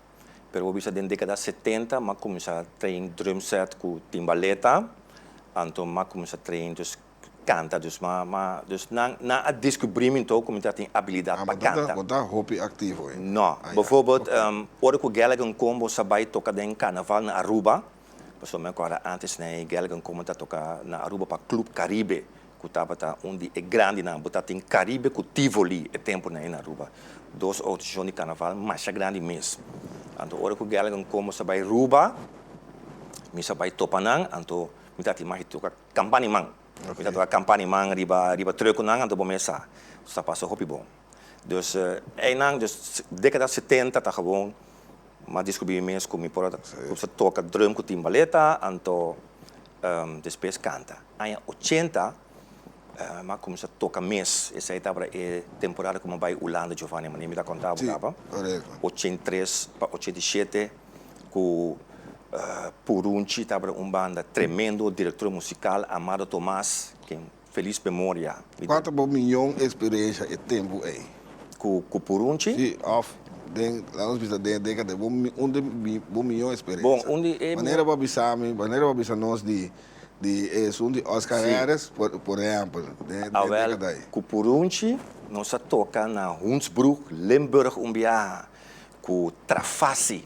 Pero bo bisa den dekada 70 m'a kuminsá train drumset ku timbaleta. Anto m'a kuminsá train dus kanta dus m'a m'a dus nan nan a diskubrí mi anto ku mi ta tin abilidat pa kanta. Bo ta hopi aktivo ei? No. Bijvoorbeeld ora ku Gallagher Combo sa bai toka den karnaval na Aruba, pasobra mi a kòrda ántes nei Gallagher Combo ta toka na Aruba pa Club Caribe ku tabata un di e grandinan. Bo ta tin Caribe ku Tivoli e tempunan ei na Aruba. Dos organisashon di karnaval masha grandi mes. Anto ora ku Gallagher Combo sa bai Ruba, Mi sa bai topa nan, anto mi ta tin magi toka kampani man. Mi ta toka kampani man riba riba truckunan, anto bo mes sa sa pasa hopi bon. Dus einan, dus dekada setenta ta gewoon m'a diskubri mi mes ku mi por a kumsa toka drum ku timbaleta, anto despues kanta. Aña ochenta m'a kumsa toka mes, esei tabata e temporada ku m'a bai Hulanda, Giovanni, manera mi ta konta bo kaba, 83 pa 87. Ku Purunchi tabata un banda tremendo, director musical Amado Tomas, ken felis memoria. Kua ta bo miyon eksperensha e tempu ei? Ku Purunchi? Si, òf den, laga nos bisa den e dekada, bo un di bo miyon eksperensha. Bon, un di e. Manera bo a bisa mi, manera bo a bisa nos di di esun di Oscar Harris, por ehèmpel, den e dekada ei. Awèl, ku Purunchi nos a toka na Hoensbroek, Limburg un biaha. Ku Trafassi,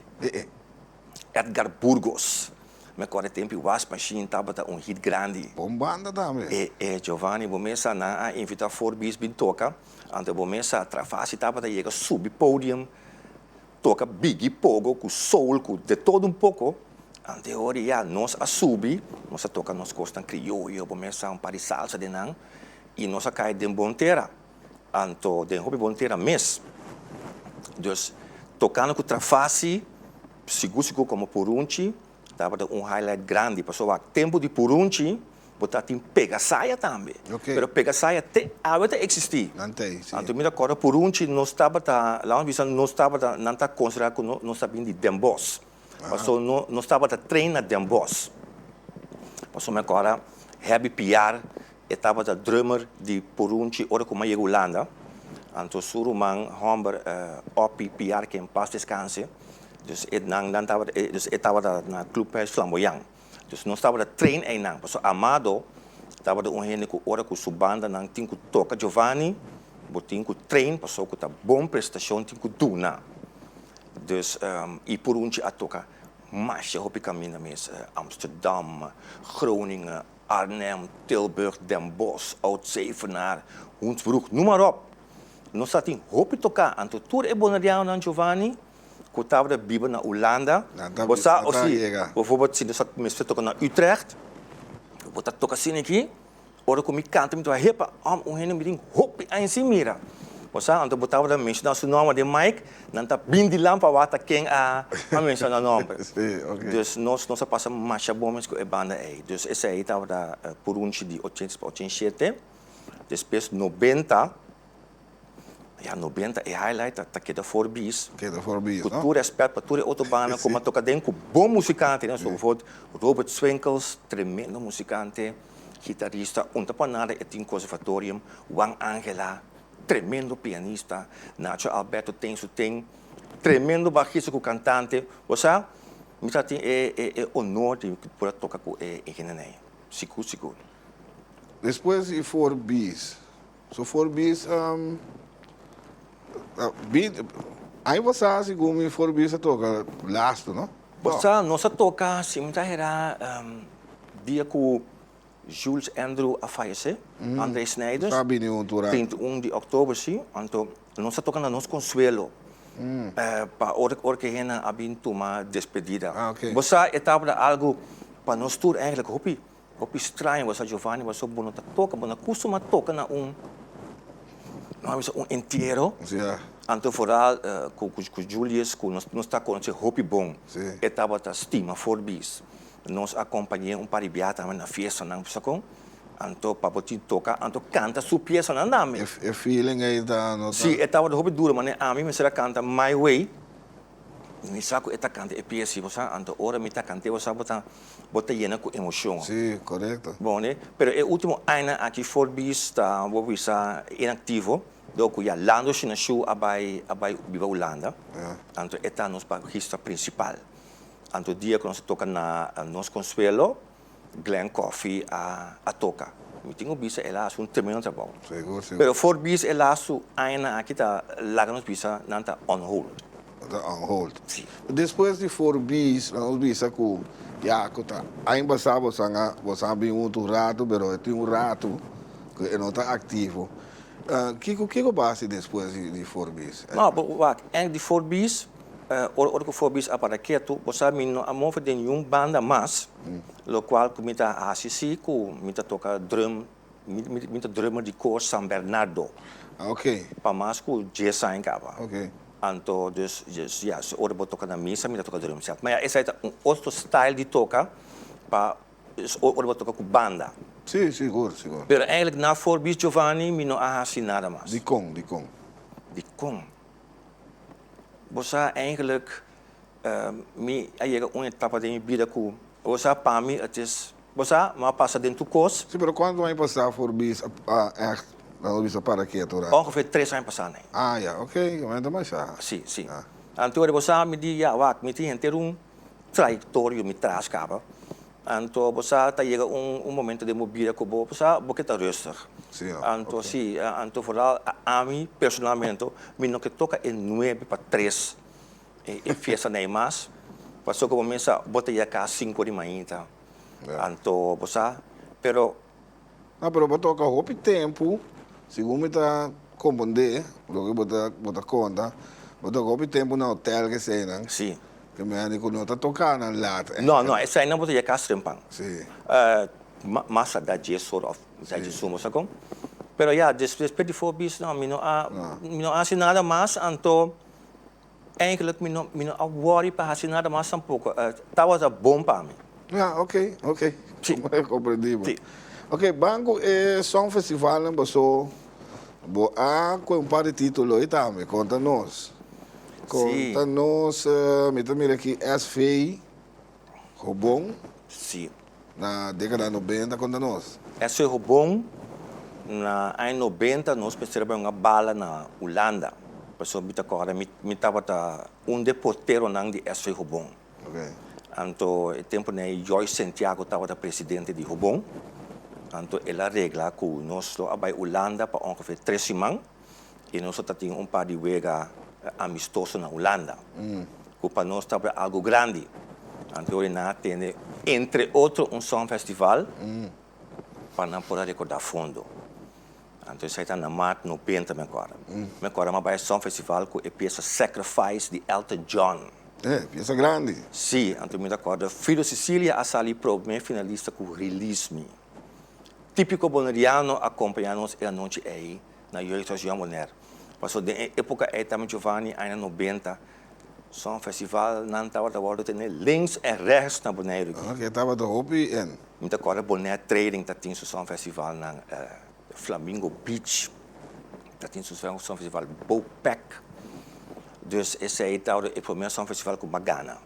Edgar Burgos. Mi a kòrda e tempu Was Machine tabata un hit grandi. Bon banda tambe. E e Giovanni bo mes sa nan a invitá Four Bees bin toka, anto bo mes sa Trafassi tabata yega subi podium toka Biggie Pogo ku soul ku de todo un poko, anto e ora ya nos a subi nos a toka nos kosnan krioyo bo mes sa un par di salsa den nan i nos a kai den bon tera. Anto den hopi bon tera mes. Dus tocando cu Trafasi, sigur sigur como Purunchi tabata un highlight grandi pasobra wak tempo di Purunchi bo ta tin Pegasaya tambe. Pero Pegasaya te awe ta existi. Anto mi ta corda Purunchi nos tabata, laat nos bisa nos tabata, nan ta considera cu nos ta bin di Den Bosch. Pasobra nos tabata train na Den Bosch. Pasobra mi a corda Herbie Piar E tabata drummer di Purunchi ora ku mi a yega Hulanda. Anto su ruman hòmber Oppie Piar ke en pas deskanse. Dus e nan nan tabata dus e tabata na Clubhuis Flamboyant. Dus nos tabata train einan pasobra Amado tabata un hende ku ora ku su bandanan tin ku toka Giovanni bo tin ku train pasobra ku ta bon prestashon tin ku duna. Dus i Purunchi a toka masha hopi kaminda mes Amsterdam, Groningen, Arnhem, Tilburg, Den Bosch, Oud-Zevenaar, Hoensbroek, noem maar op. Nos ta tin hopi toká, anto tur e bonerianonan, Giovanni, ku tabata biba na Hulanda, bo sa o si, bijvoorbeeld si nos a mester toka na Utrecht, bo ta toka asina aki, ora ku mi kanta mi ta hepa, om un hende mi tin hopi aña sin mira. Bo sa, anto bo tabata menshoná su nòmber den mic, nan ta bin dilan pa wak ta ken a menshoná nòmber. Dus nos nos a pasa masha bon mes ku e banda ei. Dus esei tabata purunchi di ochenta pa ochenta i shete. Despues nobenta, ya nobenta e highlight ta keda For Bees. Keda For Bees, no? Ku tur rèspèt pa tur e otro banda ku a toka den ku bon musikante, so bijvoorbeeld Robert Swinkels, tremendo musikante, gitarista, un ta pa nada e tin conservatorium, Juan Angela, tremendo pianista, Nacho Alberto ten su ten, tremendo bajista ku kantante, bo sa, mi ta tin e e e honor di por a toka ku e e hendenan ei, sigur sigur. Despues di For Bees, so For Bees bin, aña pasá segun mi For Bees a toka lastu no? Bo sa, nos a toka, si mi ta hera dia ku Jules Andrew a fayesé, André Snijders, Sa bini un tur aki. 31 di òktober sí, anto nos a toka na nos konsuelo pa ora ora ku e hendenan a bin tuma despedida. Bo sa e tabata algu pa nos tur eigenlijk hopi hopi straño, bo sa Giovanni, pasobra bo no ta toka, bo no a kustuma toka na un nos a bisa un entiero, anto vooral ku ku Julius ku nos nos ta konosé hopi bon, e tabata stima Forbes. Nos a kompañ'é un par di bia tambe na fiestanan bo sa kon. Anto pa bo tin toka, anto kanta su piesanan tambe. E feeling ei ta no ta. Sí, e tabata hopi duro, manera ami mester a kanta My Way, mi sa ku e ta kanta e piesa, bo sa, anto ora mi ta kant'é bo sa bo ta bo ta yena ku emocion. Sí, korekto. Bon, ne? Pero e ultimo añanan aki Fort Bees ta bo bisa inaktivo, dor ku ya Lando Shinashu a bai a bai biba Hulanda, anto e ta nos bajista principal. Anto dia ku nos a toka na Nos Consuelo. Glenn Coffee a a toca. Mi tin cu bisa el a haci un tremendo trabou. Sigur, sigur. Pero for bisa e laatste añanan aki ta laga nos bisa nan ta on hold. Nan ta on hold. Si. Despues di for bis nos bisa cu ya cu ta aña pasa bosan a bosan a bin hunto un rato pero e tin un rato cu e no ta activo. Kico kico bo a haci despues di for bis? No, bo wak, en di for bis Ora ora ku Forbis a para ketu, bo sa mi no a move den niun banda mas, lokual ku mi ta hasi si ku mi ta toka drum, mi mi ta drummer di koor San Bernardo. Ok. Pa mas ku dies aña kaba. Ok. Anto dus dus ya, si ora bo toka na misa mi ta toka drum set. Ma ya esei ta un otro style di toka pa ora bo toka ku banda. Si, sigur, sigur. Pero eigenlijk na Forbis Giovanni mi no a hasi nada mas. Dikon, dikon? Dikon? Bo sa eigenlijk mi a yega un etapa den mi bida ku bo sa pa mi het is bo sa mi a pasa den tur kos. Si pero kuantu aña pasá for bisa echt nan lo bisa para ketu ra? Ongeveer tres aña pasá nei. Ah ya ok ta masha. Si si anto bo sa mi di ya wak mi tin henter un trayectorio mi tras kaba Anto bo sa ta yega un un momento den bo bida ku bo sa bo ke ta rustig. Sí, no. Anto si, anto vooral ami personalmente mi no ke toka e nuebe pa tres e e fiesta nei mas, pasobra ku bo mester bo ta yega kas sinku di mainta. Anto bo sa, pero. No, pero bo toka hopi tempu, segun mi ta komprondé loke bo ta bo ta konta, bo toka hopi tempu na hotel keseinan. Sí. Ke mende ku no ta toka nan lat. No, no, eseinan bo ta yega kas trempan. Sí. Mas a da dies ora òf da dies un, bo sa kon? Pero ya, despues di for bis no, mi no a mi no a hasi nada mas, anto Eigenlijk mi no mi no a worry pa haci nada mas tampoco. Tabata bon pa mi. Ja, ok, ok. Si. Comprendí bo. Si. Ok, ban cu e Song Festivalnan boso bo a coge un par di titulo y tambe. Conta nos. Si. Conta nos, mi ta mira aki SV Hobon. Si. Na década nobenta, conta nos. SV Hobon, na aña nobenta nos mester bai un bala na Hulanda. Pasobra mi ta corda mi mi tabata un de porteronan di SV Hobon. Anto e temponan ei Joyce Sentiago tabata presidente di Hobon. Anto el a regla cu nos lo a bai Hulanda pa ongeveer tres siman y nos lo ta tin un par di wega amistoso na Hulanda. Cu pa nos tabata algo grandi. Anto ora nan a tene entre otro un songfestival pa nan por a recorda fondo. Anto esei ta na maart nobenta mi a kòrda. Mi a kòrda mi a bai Songfestival ku e piesa Sacrifice di Elton John. E piesa grandi. Sí, anto mi ta kòrda Frido Sicilia a sali promé finalista ku Release Me. Típiko Boneriano a kompañá nos e anochi ei na Jeugdhuis Jong Bonaire. Pasobra den e époka ei tambe Giovanni, aña nobenta, Songfestivalnan tabata wòrdu tene links en rechts na Boneiru. Oké, tabata hopi en. Mi ta kòrda Bonaire Trading ta tin su Songfestivalnan, Flamingo Beach ta tin su Songfestival, Bopec. Dus esei tabata e promé Songfestival ku mi a gana.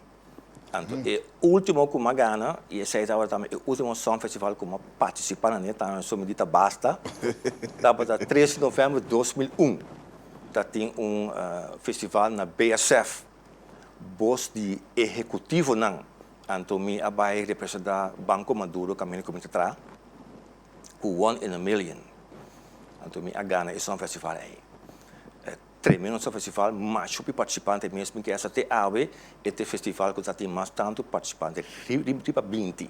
Anto e último ku mi a gana, i esei tabata tambe e último Songfestival ku mi a partisipá na ne, tambe so mi di ta basta, tabata tres di novèmber 2001. Ta tin un festival na BSF, Bos di Ehecutivonan. Anto mi a bai representa Banco Maduro caminda cu mi ta traha cu One in a Million. Anto mi a gana e Song Festival ey. Tremendo Song Festival, masha hopi participante mes. Mi kere sa te awe e ta e festival cu ta tin mas tanto participante, riba binti.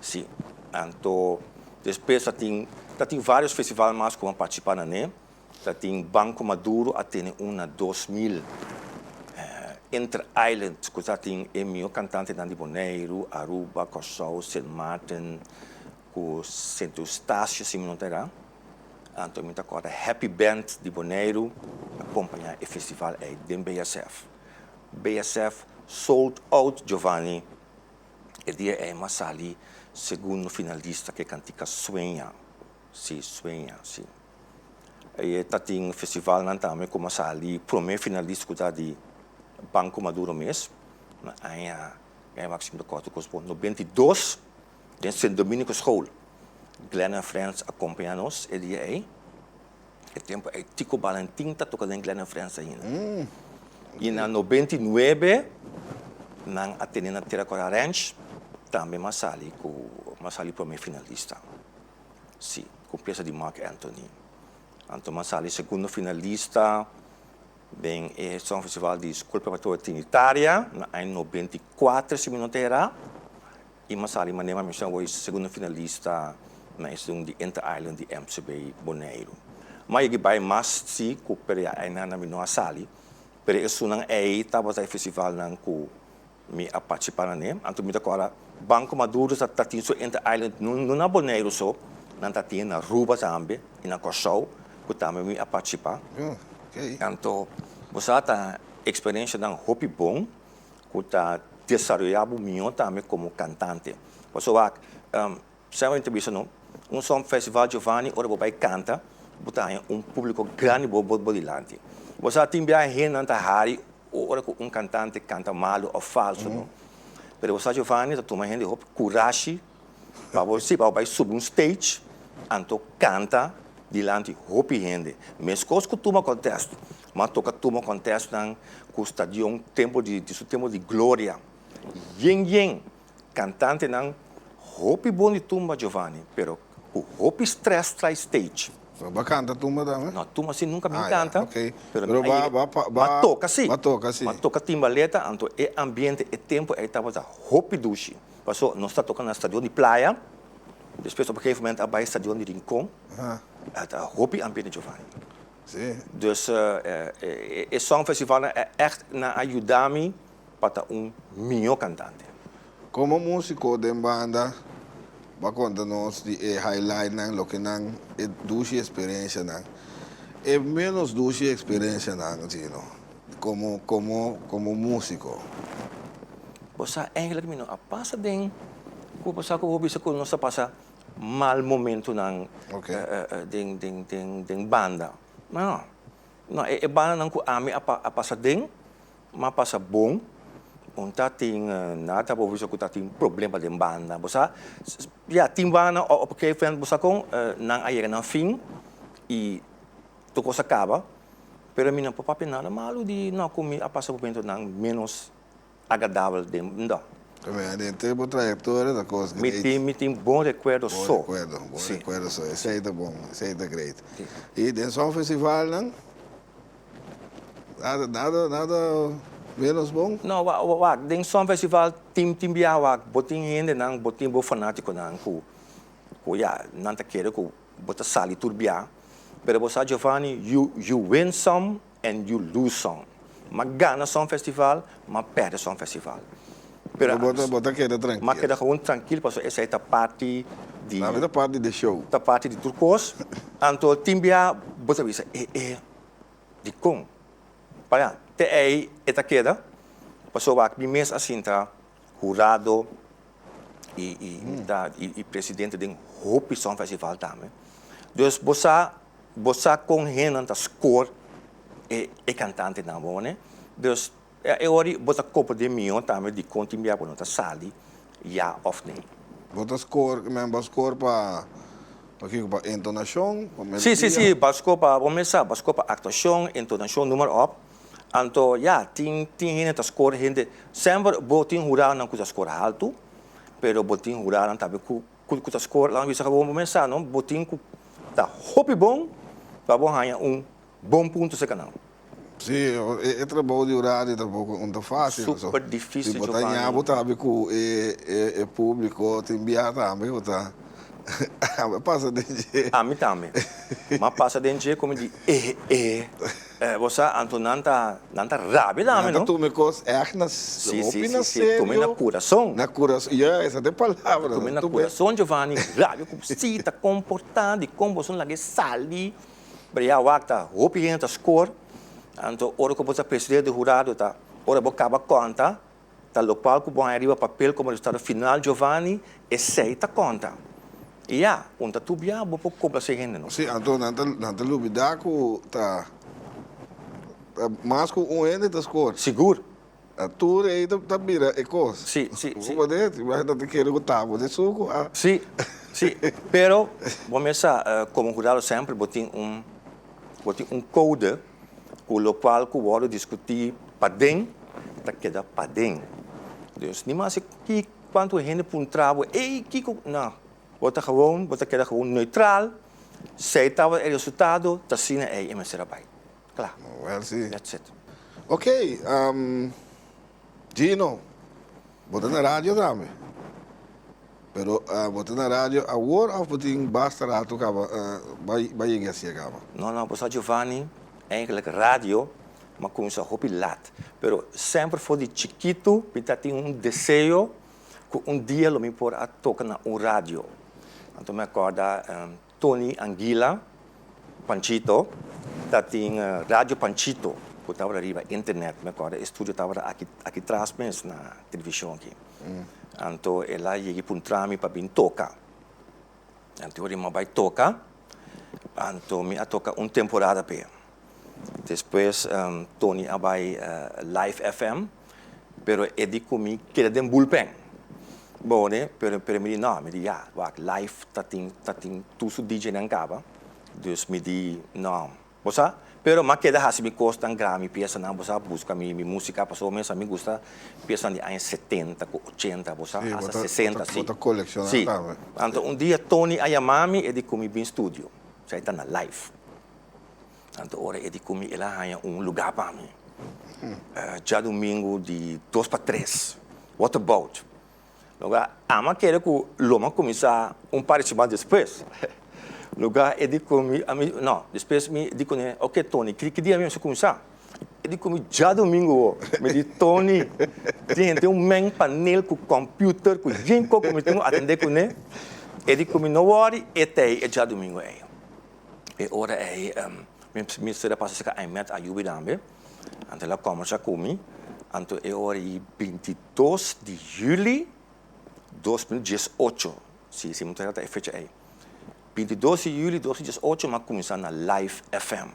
Si. Anto despues ta tin ta tin varios festival mas cu a participa na ne. Ta tin Banco Maduro a tene un na 2000. Inter Island cu ta tin e miho cantantenan di Boneiru, Aruba, Corsou, Sint Maarten cu Sint Eustatius si mi no ta era. Anto mi ta corda Happy Band di Boneiru a compaña e festival ey den BSF. BSF sold out Giovanni. E dia ei m'a sali segundo finalista ku e kantika Sueña, si, Sueña, si. E ta tin festivalnan tambe ku m'a sali promé finalista ku ta di Banco Maduro mes na aña, mi a wak si mi ta kòrda tur kos bon, 92 den Sint Dominicus School. Glenn and Friends a kompañá nos e dia ei. E tempu ei Tico Balentin ta toka den Glenn and Friends ainda. I na 99 nan a tene na Tera Kora Ranch. Tambe m'a sali ku m'a sali promé finalista. Sí, ku piesa di Marc Anthony. Anto m'a sali segundo finalista den e Songfestival di Skol Preparatorio Trinitaria na aña 94, si mi no ta erá. I m'a sali manera m'a menshoná awor segundo finalista na esun di Inter Island di MCB Boneiru. M'a yega bai mas sí ku pero ya einan mi no a sali, pero esunnan ei tabata e festivalnan ku Mi a partisipá na ne. Anto mi ta kòrda Banco Maduro ta ta tin su Inter Island no no na Boneiru so, nan ta tin na Aruba tambe i na Kòrsou ku tambe mi a partisipá. Anto bo sa ta eksperenshanan hopi bon ku ta desaroyá bo mihó tambe komo kantante. Pasobra wak Semper mi ta bisa no, un song festival Giovanni ora bo bai canta bo ta haña un publico grandi bo bo dilanti. Bo sa tin biaha hendenan ta hari ora cu un cantante canta malo of falso no. Pero bo sa Giovanni ta tuma hende hopi curashi pa bo si pa bo bai subi un stage anto canta dilanti hopi hende. Mescos cu tuma contest, ma toca tuma contestnan cu stadion tempo di su tempo di gloria yen yen. Cantantenan hopi bon di tumba Giovanni, pero cu hopi stress trai stage. So ba canta tumba tambe? No, tumba si nunca mi canta. Ah ya, ok. Pero Pero ba ba ba ba toca si. Ba toca si. Ba toca timbaleta, anto e ambiente, e tempo ey tabata hopi dushi. Paso nos ta toca na stadion di Playa, despues op een gegeven moment a bay stadion di Rincon. Ta hopi ambiente Giovanni. Si. Dus e songfestivalnan echt nan a yuda mi pa ta un mihó kantante. Komo músiko den banda, bo a konta nos di e highlightnan, loke nan e dushi eksperensianan, e ménos dushi eksperensianan, Gino, komo komo komo músiko. Bo sa eigenlijk mi no a pasa den ku bo sa ku bo bisa ku nos a pasa mal momentunan den den den den banda. No, no e bandanan ku ami a a pasa den M'a pasa bon, un ta tin nada bo bisa ku ta tin problema den banda. Bo sa, ya, tin banda op een gegeven moment bo sa kon nan a yega nan fin i tur kos a kaba, pero mi no por papia nada malu di no ku mi a pasa momentonan ménos agradabel den, no. Den tur bo trayektoria ta kos great. Mi tin bon rekuerdo so. Bon rekuerdo, bon rekuerdo so. Esei ta bon, esei ta great. I den songfestivalnan? Nada, nada, nada menos bon. No, wak, den Songfestival tin tin biaha wak, bo tin hendenan, bo tin bo fanatikonan ku ku ya, nan ta kere ku bo ta sali tur biaha. Pero bo sa Giovanni, you you win some and you lose some. M'a gana Songfestival, m'a pèrdè Songfestival. Pero bo ta bo ta keda trankil. M'a keda gewoon trankil pasobra esei ta parti di. Tambe ta parti di show. Ta parti di tur kos. Anto tin biaha bo ta bisa e e. Dikon? Paria, te ei e ta keda, pasobra wak mi mes a sinta hurado i i ta i presidente den hopi songfestival tambe. Dus bo sa bo sa kon hendenan ta score e e kantantenan bo ne. Dus e ora ei bo ta komprende mihó tambe dikon tin bia bo no ta sali ya òf nee. Bo ta score, men bo a score pa Pa kiko? Pa entonashon? Pa melodia? Sí, sí, sí, pa score pa, bo mes sa, pa score pa aktuashon, entonashon, noem maar op. Anto, ya, tin, tin hende ta score hende, semper bo tin huradonan ku ta score haltu, pero bo tin huradonan tambe ku, ku, ku ta score, laat mi bisa bo mes sa, no, bo tin ku ta hopi bon pa bo haña un bon punto serka nan. Sí, e trabou di hurado tampoko un ta fácil. Super difícil, Si bo ta ña bo tambe ku e, e, e públiko tin bia tambe ku ta a pasa den dje. Ami tambe. M'a pasa den dje komo di e, e, bo sa, anto nan ta, nan ta rabia tambe, Nan no? ta tuma e kos ègt na, Sí, hopi sí, na sí, sí, tum'e na serio. kurason. Na kurason, ya, esa ta e palabra. Tum'e na Tum'e. kurason, Giovanni, rabia ku si ta komportá, dikon boso no laga e sali. Pero ya wak ta hopi hende ta score, anto ora ku bo ta presidente di hurado ta ora bo kaba konta ta lokual ku bo haña riba papel komo resultado final Giovanni, esei ta konta. I ya, un ta tur bia bo por komplase hende no. Sí, anto nan ta nan ta lubida ku ta ta mas ku un hende ta score. Sigur. Ta tur ei ta bira e kos. Sí, sí, sí. Bo por imagina ta kere ku tabo den suku a. Sí, sí. Pero bo mes sa komo hurado semper bo tin un bo tin un kode ku lokual ku wòrdu diskutí paden ta keda paden. Dus ni mas ki. kuantu hende puntra bo, ey kiko, no, bo ta gewoon, bo ta keda gewoon neutral, esei tabata e resultado, ta asina ey e mester a bai. Kla. Well si. That's it. Ok, Gino, bo ta na radio tambe? Pero bo ta na radio awor of bo tin basta rato kaba bai yega asia kaba? No, no, bo sa Giovanni, eigenlijk radio m'a cuminsa hopi lat, pero semper for di chikitu mi ta tin un deseo cu un dia lo mi por a toca na un radio. Anto mi a corda Tony Anguila, Panchito, ta tin Radio Panchito cu tabata riba internet, mi a corda e studio tabata aki aki tras mes na television aki. Anto el a yega puntra mi pa bin toca. Anto ora mi a bay toca, anto mi a toca un temporada p'e. Despues Tony a bai Live FM, pero e di ku mi keda den bullpen. Bone, pero pero mi di no, mi di ya, wak, Live ta tin ta tin tur su DJ-nan kaba, dus mi di no. Bo sa? Pero m'a keda hasi mi kosnan, graba mi piesanan, bo sa, buska mi mi músika, pasobra mi sa mi gusta piesanan di aña setenta ku ochenta, bo sa, Sí, bo hasta ta sesenta, si. bo ta kolekshoná Si. tambe. Anto un dia Tony a yama mi, e di ku mi bin studio, sa e ta na Live. Anto ora e di ku mi el a haña un lugá pa mi. Djadumingu di dos pa tres. What about? Lugá ama kere ku lo mi a kuminsá un par di siman despues. Lugá e di ku mi, ami, no, despues mi di kuné, oke Tony, ki dia mi mester kuminsá? E di ku mi djadumingu wo. Mi di, Tony, tin henter un men panel ku computer ku yen kos ku mi tin ku atendé kuné. E di ku mi, no wòri, e ta ei e djadumingu ei. E ora ei mi mester a pasa serka Aimet Ayubi tambe, anto el a kòmbersá ku mi, anto e ora ei bintidos di juli 2018, si si mi ta e fecha ei, bintidos di juli 2018 mi a kuminsá na Live FM,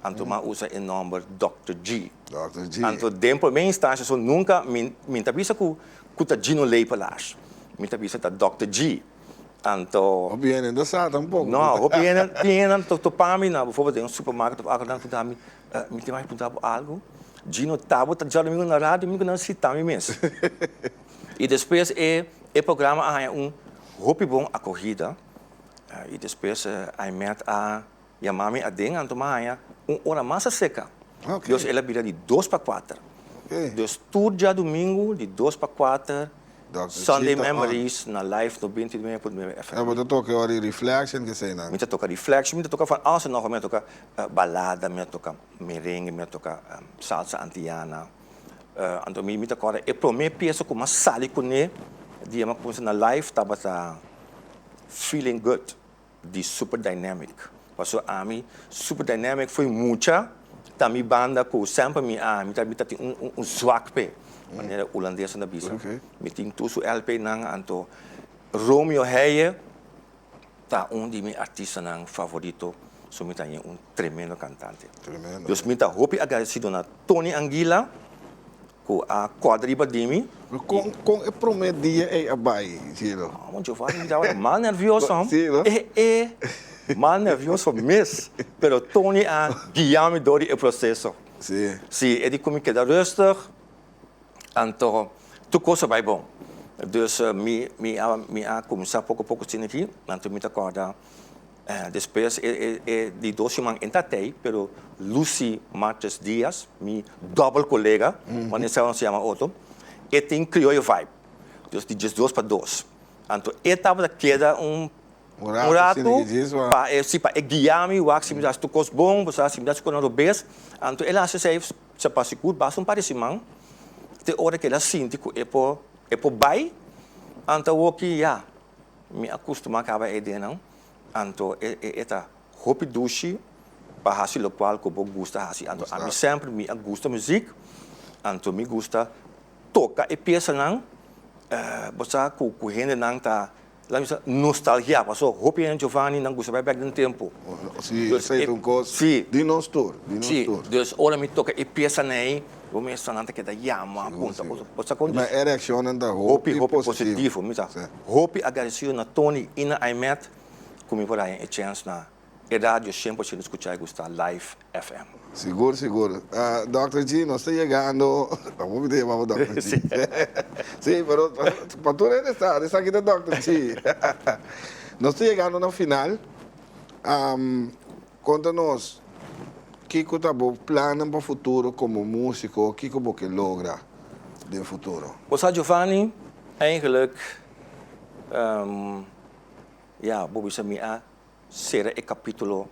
anto mi a usa e nòmber Dòkter G. Dòkter G. Anto den promé instansha so nunka mi mi ta bisa ku ku ta Gino Lepelaar, mi ta bisa ta Dòkter G. Anto. Hopi hende no sa tampoco. No, hopi hende, tin hende ta topa mi na bijvoorbeeld den un supermarket of algo, nan puntra mi, mi tin mag puntra bo algo? Gino, tabo ta djadomingo na radio? Mi ku nan si, ta mi mes. I despues e e programa a haña un hopi bon acogida i despues Aimet a yama mi aden, anto mi a haña un ora mas acerca. Dus el a bira di dos pa kuater. Dus tur djadumingu di dos pa kuater Sunday Memories na live 99.9 FM. Bo ta toka e ora di Reflection keseinan? Mi ta toka Reflection, mi ta toka van alles en nog wat. Mi ta toka balada, mi ta toka merengue, mi ta toka salsa antiana. Anto mi ta kòrda e promé piesa ku mi a sali kuné dia mi a kuminsá na live tabata Feeling Good. di Super Dynamic. Pasobra ami Super Dynamic foi mucha ta mi banda ku semper mi a mi ta mi ta tin un un zwak p'e, manera hulandesnan ta bisa. Mi tin tur su LPnan anto Romeo Heije ta un di mi artistanan favorito so mi ta haña un tremendo kantante. Dus mi ta hopi agradesido na Tony Anguila Ku a kòrda riba di mi. Kon kon e promé dia ei a bai, Gino? Amo Giovanni, mi tabata mal nervioso. Sí, no? E e mal nervioso mes. Pero Tony a guia mi dor di e proseso. Sí. Sí, e di ku mi keda rustig, anto tur kos a bai bon. Dus mi mi a mi a kuminsá poko poko asina aki, anto mi ta kòrda Despues e di dos siman e ta tei, pero Lucy Martes Diaz, mi dobbel colega, wanneer esei nos yama otro, e tin Crioyo Vibe, dus di diesdos pa dos. Anto e tabata keda un un ratu pa e si pa e guia mi wak si mi ta hasi tur kos bon, bo sa si mi ta hasi kosnan robes, anto el a hasi esei sa pa sigur basta un par di siman te ora ku el a sinti ku e por e por bai, anto awoki ya. Mi a kustumá kaba e ideanan, anto e e ta hopi dushi pa hasi lokual ku bo gusta hasi. Anto ami semper mi a gusta muzik, anto mi gusta toka e piesanan, bo sa ku ku hendenan ta laat mi bisa nostalgia, paso hopi hende Giovanni nan gusta bai bek den tempu. Si, esei ta un kos di nos tur, di nos tur. Si, dus ora mi toka e piesanan ei, Bo mester nan ta keda yama, punta Sigur, bo sa kon Ma e reakshonnan ta hopi hopi hopi positivo. positivo. Mi ta Sí. hopi agradesido na Tony i na Aimet ku mi por haña e chèns na E radio 100% skucha i gusta Live FM. Sigur sigur. Dòkter G nos ta yegando, tampoco mi ta yama bo Dòkter G. Si, pero pa tur hende sa, esaki ta Dòkter G. Nos ta yegando na final. Konta nos, kiko ta bo plannan pa futuro komo músiko, kiko bo ke logra den futuro? Bo sa Giovanni, eigenlijk, ya, bo bisa mi a sera e kapítulo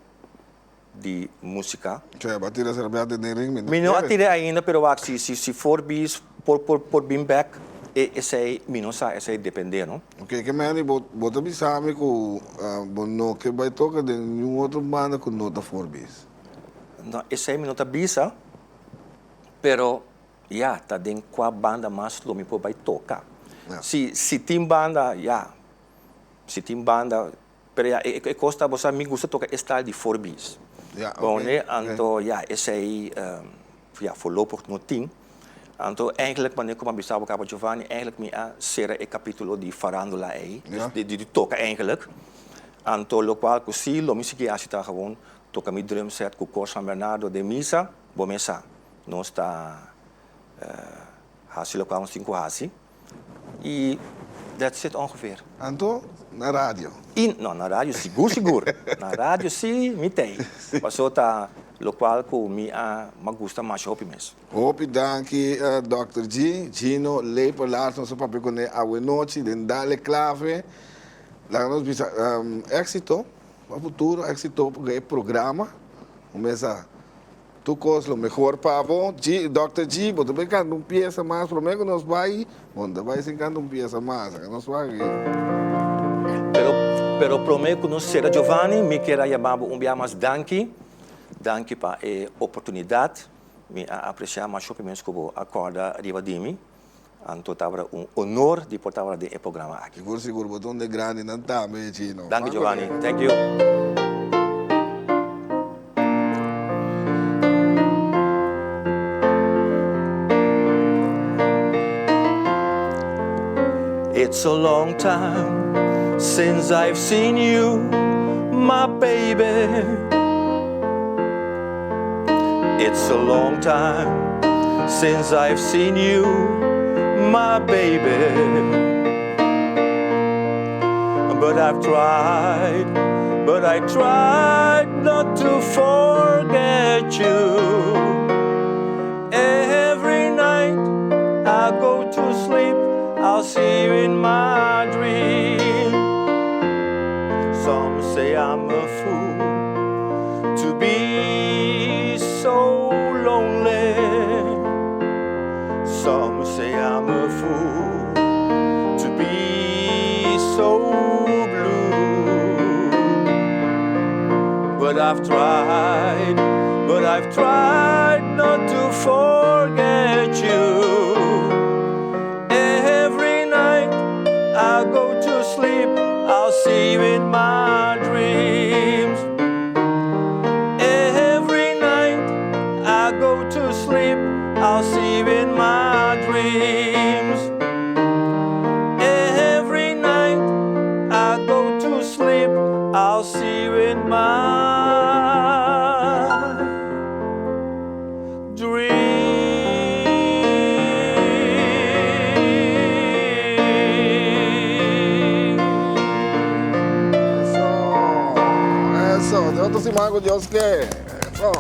di músika. Che, bo a tira serbèt den ring? Mi no Mi no a tira ainda, pero wak, si, si, si Forbes por, por, por bin bèk, e, esei mi no sa, esei dependé, no? Oké, ke meni bo, bo ta bisa mi ku bo no ke bai toka den niun otro banda ku no ta Forbes? No, esei mi no ta bisa, pero ya, ta den kua banda mas lo mi por bai toka. Si, si tin banda, ya, si tin banda, Pero ya, e kos ta, bo sa, mi gusta toka e style di Forbes. Ja, oké. Bon, ne, anto, ya, esei, ya, voorlopig no tin. Anto, eigenlijk, manera ku mi a bisa bo kaba, Giovanni, eigenlijk mi a sera e kapítulo di farándula ei, dus di di toka eigenlijk. Anto, lokual ku si lo mi sigui hasi ta gewoon toka mi drumset ku Cor San Bernardo den misa, bo mes sa, nos ta hasi lokual nos tin ku hasi. I that's it ongeveer. Anto na radio? I no, na radio sigur sigur. Na radio si mi t'ei. Paso ta lokual ku mi a mi a gusta masha hopi mes. Hopi danki Dòkter G. Gino Lepelaars nos a papia kuné awenochi den Dale Clave. Laga nos bisa éksito pa futuro, éksito pa e programa. Un mesa. Tur kos lo mehor pa bo. G, Dòkter G, bo ta bai kanta un piesa mas promé ku nos bai? Bo no ta bai sin kanta un piesa mas. Aka nos wak aki. Pero, pero promé ku nos sera Giovanni, mi kier a yama bo un bia mas danki. Danki pa e oportunidat. Mi a apresiá masha hopi mes ku bo a kòrda riba di mi. Anto tabata un honor di por tabata den e programa aki. Sigur sigur bo ta un de grandinan tambe Chino. Danki Giovanni, thank you. It's a long time since I've seen you, my baby. It's a long time since I've seen you, my baby. But I've tried, but I tried not to forget you. Every night I go to sleep, I'll see you in my dream. Some say I'm a fool to be so lonely. Some say I'm a fool to be so blue. But I've tried, but I've tried not to forget you. Every night I go to sleep, I'll see you in my dreams. Every night I go to sleep, I'll see you in my dreams. Every night I go to sleep, I'll see you in my dreams. Eso, eso. Te otro siman cu Dios ke. Eso.